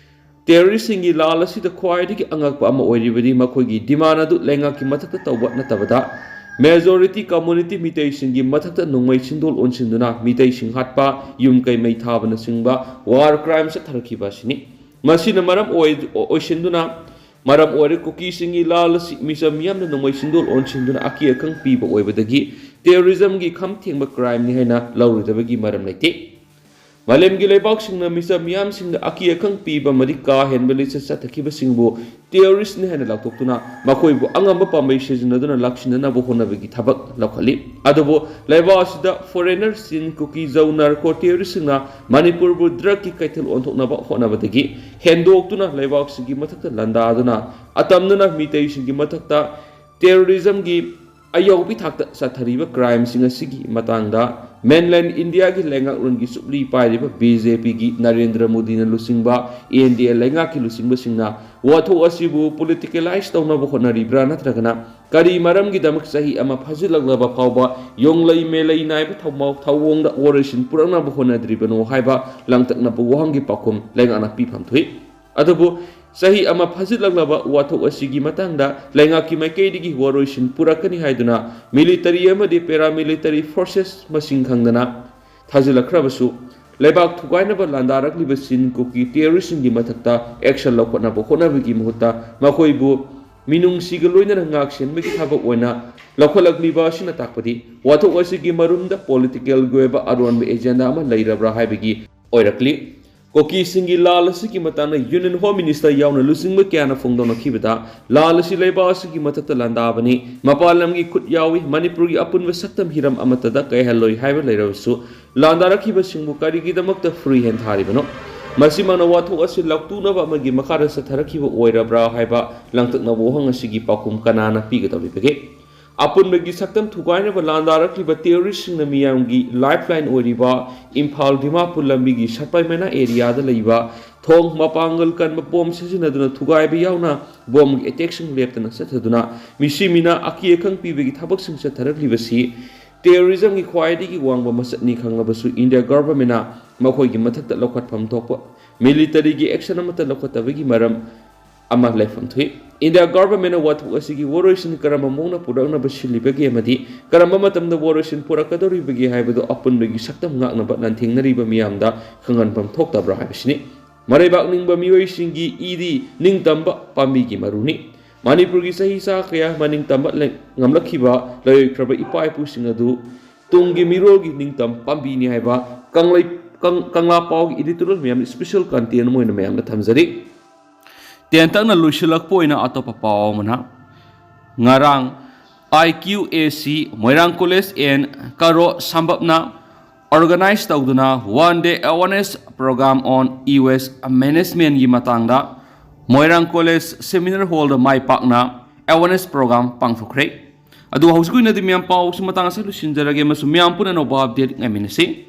ꯇꯦꯔꯣꯔꯤꯁꯁꯤꯡꯒꯤ ꯂꯥꯜ ꯑꯁꯤꯗ ꯈ꯭ꯋꯥꯏꯗꯒꯤ ꯑꯉꯛꯄ ꯑꯃ ꯑꯣꯏꯔꯤꯕꯗꯤ ꯃꯈꯣꯏꯒꯤ ꯗꯤꯃꯥꯟ ꯑꯗꯨ ꯂꯩꯉꯥꯛꯀꯤ ꯃꯊꯛꯇ ꯇꯧꯕ ꯅꯠꯇꯕꯗ, ꯃꯦꯖꯣꯔꯤꯇꯤ ꯀꯝꯃꯨꯅꯤꯇꯤ ꯃꯤꯇꯩꯁꯤꯡꯒꯤ ꯃꯊꯛꯇ ꯅꯣꯡꯃꯩ ꯁꯤꯟꯗꯣꯜ ꯑꯣꯟꯁꯤꯟꯗꯨꯅ ꯃꯤꯇꯩꯁꯤꯡ ꯍꯥꯠꯄ, ꯌꯨꯝ ꯀꯩ ꯃꯩ ꯊꯥꯕꯅꯆꯤꯡꯕ ꯋꯥꯔ ꯀ꯭ꯔꯥꯏꯝ ꯆꯠꯊꯔꯛꯈꯤꯕ ꯑꯁꯤꯅꯤ꯫ ꯃꯁꯤꯅ ꯃꯔꯝ ꯑꯣꯏ-, ꯑꯣꯏꯁꯤꯟꯗꯨꯅ, ꯃꯔꯝ ꯑꯣꯏꯔꯦ ꯀꯨꯀꯤꯁꯤꯡꯒꯤ ꯂꯥꯜ ꯑꯁꯤ ꯃꯤꯆꯝ ꯃꯤꯌꯥꯝꯅ ꯅꯣꯡꯃꯩ ꯁꯤꯟꯗꯣꯜ ꯑꯣꯟꯁꯤꯟꯗꯨꯅ ꯑꯀꯤ ꯑꯈꯪ ꯄꯤꯕ ꯑꯣꯏꯕꯗꯒꯤ ꯇꯦꯔꯣꯔꯤꯖꯝꯒꯤ ꯈꯝ ꯊꯦꯡꯕ ꯀ꯭ꯔꯥꯏꯝꯅꯤ ꯍꯥꯏꯅ ꯂꯧꯔꯨꯗꯕꯒꯤ ꯃꯔꯝ ꯂꯩꯇꯦ꯫ ꯃꯥꯂꯦꯝꯒꯤ ꯂꯩꯕꯥꯛꯁꯤꯡꯅ ꯃꯤꯆꯝ ꯃꯤꯌꯥꯝꯁꯤꯡꯗ ꯑꯀꯤ ꯑꯈꯪ ꯄꯤꯕ ꯑꯃꯗꯤ ꯀꯥ ꯍꯦꯟꯕ ꯂꯤꯆꯠ ꯆꯠꯊꯈꯤꯕꯁꯤꯡꯕꯨ ꯇꯦꯔꯣꯔꯤꯁ꯭ꯠꯅꯤ ꯍꯥꯏꯅ ꯂꯥꯎꯊꯣꯛꯇꯨꯅ ꯃꯈꯣꯏꯕꯨ ꯑꯉꯝꯕ ꯄꯥꯝꯕꯩ ꯁꯤꯖꯤꯟꯅꯗꯨꯅ ꯂꯥꯛꯁꯤꯟꯅꯅꯕ ꯍꯣꯠꯅꯕꯒꯤ ꯊꯕꯛ ꯂꯧꯈꯠꯂꯤ꯫ ꯑꯗꯨꯕꯨ ꯂꯩꯕꯥꯛ ꯑꯁꯤꯗ ꯐꯣꯔꯦꯅꯔ ꯆꯤꯟ ꯀꯨꯀꯤ ꯖꯧ ꯅꯥꯔꯀꯣ ꯇꯦꯔꯣꯔꯤꯁ꯭ꯠꯁꯤꯡꯅ ꯃꯅꯤꯄꯨꯔꯕꯨ ꯗ꯭ꯔꯒꯀꯤ ꯀꯩꯊꯦꯜ ꯑꯣꯟꯊꯣꯛꯅꯕ ꯍꯣꯠꯅꯕꯗꯒꯤ ꯍꯦꯟꯗꯣꯛꯇꯨꯅ ꯂꯩꯕꯥꯛꯁꯤꯒꯤ ꯃꯊꯛꯇ ꯂꯥꯟꯗꯥꯗꯨꯅ ꯑꯇꯝꯅꯅ ꯃꯤꯇꯩꯁꯤꯡꯒꯤ ꯃꯊꯛꯇ ꯇꯦꯔꯣꯔꯤꯖꯝꯒꯤ ꯑꯌꯧꯕꯤ ꯊꯥꯛꯇ ꯆꯠꯊꯔꯤꯕ ꯀ꯭ꯔꯥꯏꯝꯁꯤꯡ ꯑꯁꯤꯒꯤ ꯃꯇꯥꯡꯗ ꯃꯦꯟꯂꯦꯟ ꯏꯟꯗꯤꯌꯥꯒꯤ ꯂꯩꯉꯥꯛꯂꯣꯟꯒꯤ ꯆꯨꯞꯂꯤ ꯄꯥꯏꯔꯤꯕ ꯕꯤ ꯖꯦ ꯄꯤꯒꯤ ꯅꯔꯦꯟꯗ꯭ꯔ ꯃꯣꯗꯤꯅ ꯂꯨꯆꯤꯡꯕ ꯑꯦꯟ ꯗꯤ ꯑꯦ ꯂꯩꯉꯥꯛꯀꯤ ꯂꯨꯆꯤꯡꯕꯁꯤꯡꯅ ꯋꯥꯊꯣꯛ ꯑꯁꯤꯕꯨ ꯄꯣꯂꯤꯇꯤꯀꯦꯂꯥꯏꯖ ꯇꯧꯅꯕ ꯍꯣꯠꯅꯔꯤꯕ꯭ꯔꯥ ꯅꯠꯇ꯭ꯔꯒꯅ ꯀꯔꯤ ꯃꯔꯝꯒꯤꯗꯃꯛ ꯆꯍꯤ ꯑꯃ ꯐꯥꯖꯤꯜꯂꯛꯂꯕ ꯐꯥꯎꯕ ꯌꯣꯡꯂꯩ ꯃꯦꯂꯩ ꯅꯥꯏꯕ ꯊꯧꯃꯥꯎ-, ꯊꯧꯑꯣꯡꯗ ꯋꯥꯔꯣꯏꯁꯤꯟ ꯄꯨꯔꯛꯅꯕ ꯍꯣꯠꯅꯗ꯭ꯔꯤꯕꯅꯣ ꯍꯥꯏꯕ ꯂꯥꯡꯇꯛꯅꯕ ꯋꯥꯍꯪꯒꯤ ꯄꯥꯎꯈꯨꯝ ꯂꯩꯉꯥꯛꯅ ꯄꯤꯐꯝ ꯊꯣꯛꯏ꯫ ꯑꯗꯨꯕꯨ ꯆꯍꯤ ꯑꯃ ꯐꯥꯖꯤꯜꯂꯛꯂꯕ ꯋꯥꯊꯣꯛ ꯑꯁꯤꯒꯤ ꯃꯇꯥꯡꯗ ꯂꯩꯉꯥꯛꯀꯤ ꯃꯥꯏꯀꯩꯗꯒꯤ ꯋꯥꯔꯣꯏꯁꯤꯟ ꯄꯨꯔꯛꯀꯅꯤ ꯍꯥꯏꯗꯨꯅ ꯃꯤꯂꯤꯇꯔꯤ ꯑꯃꯗꯤ ꯄꯦꯔꯥꯃꯤꯂꯤꯇꯔꯤ ꯐꯣꯔꯁꯦꯁ ꯃꯁꯤꯡ ꯈꯪꯗꯅ ꯊꯥꯖꯤꯜꯂꯛꯈ꯭ꯔꯕꯁꯨ, ꯂꯩꯕꯥꯛ ꯊꯨꯒꯥꯏꯅꯕ ꯂꯥꯟꯗꯥꯔꯛꯂꯤꯕ ꯆꯤꯟ ꯀꯨꯀꯤ ꯇꯦꯔꯣꯔꯤꯁ꯭ꯠꯁꯤꯡꯒꯤ ꯃꯊꯛꯇ ꯑꯦꯛꯁꯟ ꯂꯧꯈꯠꯅꯕ ꯍꯣꯠꯅꯕꯒꯤ ꯃꯍꯨꯠꯇ ꯃꯈꯣꯏꯕꯨ ꯃꯤꯅꯨꯡꯁꯤꯒ ꯂꯣꯏꯅꯅ ꯉꯥꯛ ꯁꯦꯟꯕꯒꯤ ꯊꯕꯛ ꯑꯣꯏꯅ ꯂꯧꯈꯠꯂꯛꯂꯤꯕ ꯑꯁꯤꯅ ꯇꯥꯛꯄꯗꯤ ꯋꯥꯊꯣꯛ ꯑꯁꯤꯒꯤ ꯃꯔꯨꯝꯗ ꯄꯣꯂꯤꯇꯤꯀꯦꯜꯒꯤ ꯑꯣꯏꯕ ꯑꯔꯣꯟꯕ ꯑꯦꯖꯦꯟꯗꯥ ꯑꯃ ꯂꯩꯔꯕ꯭ꯔꯥ ꯍꯥꯏꯕꯒꯤ ꯑꯣꯏꯔꯛꯂꯤ꯫ ꯀꯨꯀꯤꯁꯤꯡꯒꯤ ꯂꯥꯜ ꯑꯁꯤꯒꯤ ꯃꯇꯥꯡꯗ ꯌꯨꯅꯤꯌꯟ ꯍꯣꯝ ꯃꯤꯅꯤꯁꯇꯔ ꯌꯥꯎꯅ ꯂꯨꯆꯤꯡꯕ ꯀꯌꯥꯅ ꯐꯣꯡꯗꯣꯛꯅꯈꯤꯕꯗ, ꯂꯥꯜ ꯑꯁꯤ ꯂꯩꯕꯥꯛ ꯑꯁꯤꯒꯤ ꯃꯊꯛꯇ ꯂꯥꯟꯗꯥꯕꯅꯤ, ꯃꯄꯥꯟ ꯂꯝꯒꯤ ꯈꯨꯠ ꯌꯥꯎꯏ, ꯃꯅꯤꯄꯨꯔꯒꯤ ꯑꯄꯨꯟꯕ ꯁꯛꯇꯝ ꯍꯤꯔꯝ ꯑꯃꯠꯇꯗ ꯀꯥꯏꯍꯜꯂꯣꯏ ꯍꯥꯏꯕ ꯂꯩꯔꯕꯁꯨ, ꯂꯥꯟꯗꯥꯔꯛꯈꯤꯕꯁꯤꯡꯕꯨ ꯀꯔꯤꯒꯤꯗꯃꯛꯇ free hand ꯊꯥꯔꯤꯕꯅꯣ? ꯃꯁꯤꯃꯛꯅ ꯋꯥꯊꯣꯛ ꯑꯁꯤ ꯂꯥꯎꯇꯨꯅꯕ ꯑꯃꯒꯤ ꯃꯈꯥꯗ ꯆꯠꯊꯔꯛꯈꯤꯕ ꯑꯣꯏꯔꯕ꯭ꯔꯥ ꯍꯥꯏꯕ ꯂꯥꯡꯇꯛꯅꯕ ꯋꯥꯍꯪ ꯑꯁꯤꯒꯤ ꯄꯥꯎꯈꯨꯝ ꯀꯅꯥꯅ ꯄꯤꯒꯗꯧꯔꯤꯕꯒꯦ? ꯑꯄꯨꯟꯕꯒꯤ ꯁꯛꯇꯝ ꯊꯨꯒꯥꯏꯅꯕ ꯂꯥꯟꯗꯥꯔꯛꯂꯤꯕ ꯇꯦꯔꯣꯔꯤꯁꯁꯤꯡꯅ ꯃꯤꯌꯥꯝꯒꯤ ꯂꯥꯏꯐꯂꯥꯏꯟ ꯑꯣꯏꯔꯤꯕ ꯏꯝꯐꯥꯜ ꯗꯤꯃꯥꯄꯨꯔ ꯂꯝꯕꯤꯒꯤ ꯁꯄ꯭ꯂꯥꯏ ꯃꯦꯅꯥ ꯑꯦꯔꯤꯌꯥꯗ ꯂꯩꯕ ꯊꯣꯡ ꯃꯄꯥꯡꯒꯜ ꯀꯟꯕ ꯕꯣꯝ ꯁꯤꯖꯤꯟꯅꯗꯨꯅ ꯊꯨꯒꯥꯏꯕ ꯌꯥꯎꯅ ꯕꯣꯝꯒꯤ ꯑꯦꯇꯦꯛꯁꯤꯡ ꯂꯦꯞꯇꯅ ꯆꯠꯊꯗꯨꯅ ꯃꯤꯁꯤ ꯃꯤꯅꯥ ꯑꯀꯤ ꯑꯈꯪ ꯄꯤꯕꯒꯤ ꯊꯕꯛꯁꯤꯡ ꯆꯠꯊꯔꯛꯂꯤꯕꯁꯤ ꯇꯦꯔꯣꯔꯤꯖꯝꯒꯤ ꯈ꯭ꯋꯥꯏꯗꯒꯤ ꯋꯥꯡꯕ ꯃꯁꯛꯅꯤ ꯈꯪꯂꯕꯁꯨ ꯏꯟꯗꯤꯌꯥ ꯒꯚꯔꯟꯃꯦꯟꯅ ꯃꯈꯣꯏꯒꯤ ꯃꯊꯛꯇ ꯂꯧꯈꯠꯐꯝ ꯊꯣꯛꯄ ꯃꯤꯂꯤꯇꯔꯤꯒꯤ ꯑꯦꯛꯁꯟ ꯑꯃꯠꯇ ꯂꯧꯈꯠꯇꯕꯒꯤ ꯃꯔꯝ ꯑꯃ ꯂꯩꯐꯝ ꯊꯣꯛꯏ꯫ ꯏꯟꯗꯤꯌꯥ ꯒꯚꯔꯟꯃꯦꯟꯅ ꯋꯥꯊꯣꯛ ꯑꯁꯤꯒꯤ ꯋꯥꯔꯣꯏꯁꯤꯟ ꯀꯔꯝꯕ ꯃꯑꯣꯡꯗ ꯄꯨꯔꯛꯅꯕ ꯁꯤꯜꯂꯤꯕꯒꯦ ꯑꯃꯗꯤ ꯀꯔꯝꯕ ꯃꯇꯝꯗ ꯋꯥꯔꯣꯏꯁꯤꯟ ꯄꯨꯔꯛꯀꯗꯧꯔꯤꯕꯒꯦ ꯍꯥꯏꯕꯗꯨ ꯑꯄꯨꯟꯕꯒꯤ ꯁꯛꯇꯝ ꯉꯥꯛꯅꯕ ꯂꯥꯟꯊꯦꯡꯅꯔꯤꯕ ꯃꯤꯌꯥꯝꯗ ꯈꯪꯍꯟꯐꯝ ꯊꯣꯛꯇꯕ꯭ꯔꯥ ꯍꯥꯏꯕꯁꯤꯅꯤ꯫ ꯃꯔꯩꯕꯥꯛ ꯅꯤꯡꯕ ꯃꯤꯑꯣꯏꯁꯤꯡꯒꯤ ꯏꯗꯤ ꯅꯤꯡꯇꯝꯕ ꯄꯥꯝꯕꯤꯒꯤ ꯃꯔꯨꯅꯤ꯫ ꯃꯅꯤꯄꯨꯔꯒꯤ ꯆꯍꯤ ꯆꯥ ꯀꯌꯥ ꯃꯅꯤꯡ ꯇꯝꯕ ꯂꯩ-, ꯉꯝꯂꯛꯈꯤꯕ ꯂꯩꯔꯣꯏꯈ꯭ꯔꯕ ꯏꯄꯥ ꯏꯄꯨꯁꯤꯡ ꯑꯗꯨ ꯇꯨꯡꯒꯤ ꯃꯤꯔꯣꯜꯒꯤ ꯅꯤꯡꯇꯝ ꯄꯥꯝꯕꯤꯅꯤ ꯍꯥꯏꯕ ꯀꯪꯂꯩ-, ꯀꯪ-, ꯀꯪꯂꯥ ꯄꯥꯎꯒꯤ editorial ꯃꯌꯥꯝ special content ꯑꯃ ꯑꯣꯏꯅ ꯃꯌꯥꯝꯗ ꯊꯝꯖꯔꯤ꯫ ꯇꯦꯟꯇꯛꯅ ꯂꯣꯏꯁꯤꯜꯂꯛꯄ ꯑꯣꯏꯅ ꯑꯇꯣꯞꯄ ꯄꯥꯎ ꯑꯃꯅ, ꯉꯔꯥꯡ I Q A C Moirang College and ꯀꯔꯣ ꯁꯝꯕꯞꯅ organize ꯇꯧꯗꯨꯅ One Day Awareness Program on E-Waste Managementꯒꯤ ꯃꯇꯥꯡꯗ ꯃꯣꯏꯔꯥꯡ College Seminar Hallꯗ ꯃꯥꯏ ꯄꯥꯛꯅ awareness program ꯄꯥꯡꯊꯣꯛꯈ꯭ꯔꯦ꯫ ꯑꯗꯨ ꯍꯧꯖꯤꯛꯀꯤ ꯑꯣꯏꯅꯗꯤ ꯃꯌꯥꯝ ꯄꯥꯎꯁꯤ ꯃꯇꯥꯡ ꯑꯁꯤꯗ ꯂꯣꯏꯁꯤꯟꯖꯔꯒꯦ ꯑꯃꯁꯨꯡ ꯃꯌꯥꯝ ꯄꯨꯟꯅ ꯑꯅꯧꯕ update ꯉꯥꯏꯃꯤꯟꯅꯁꯤ꯫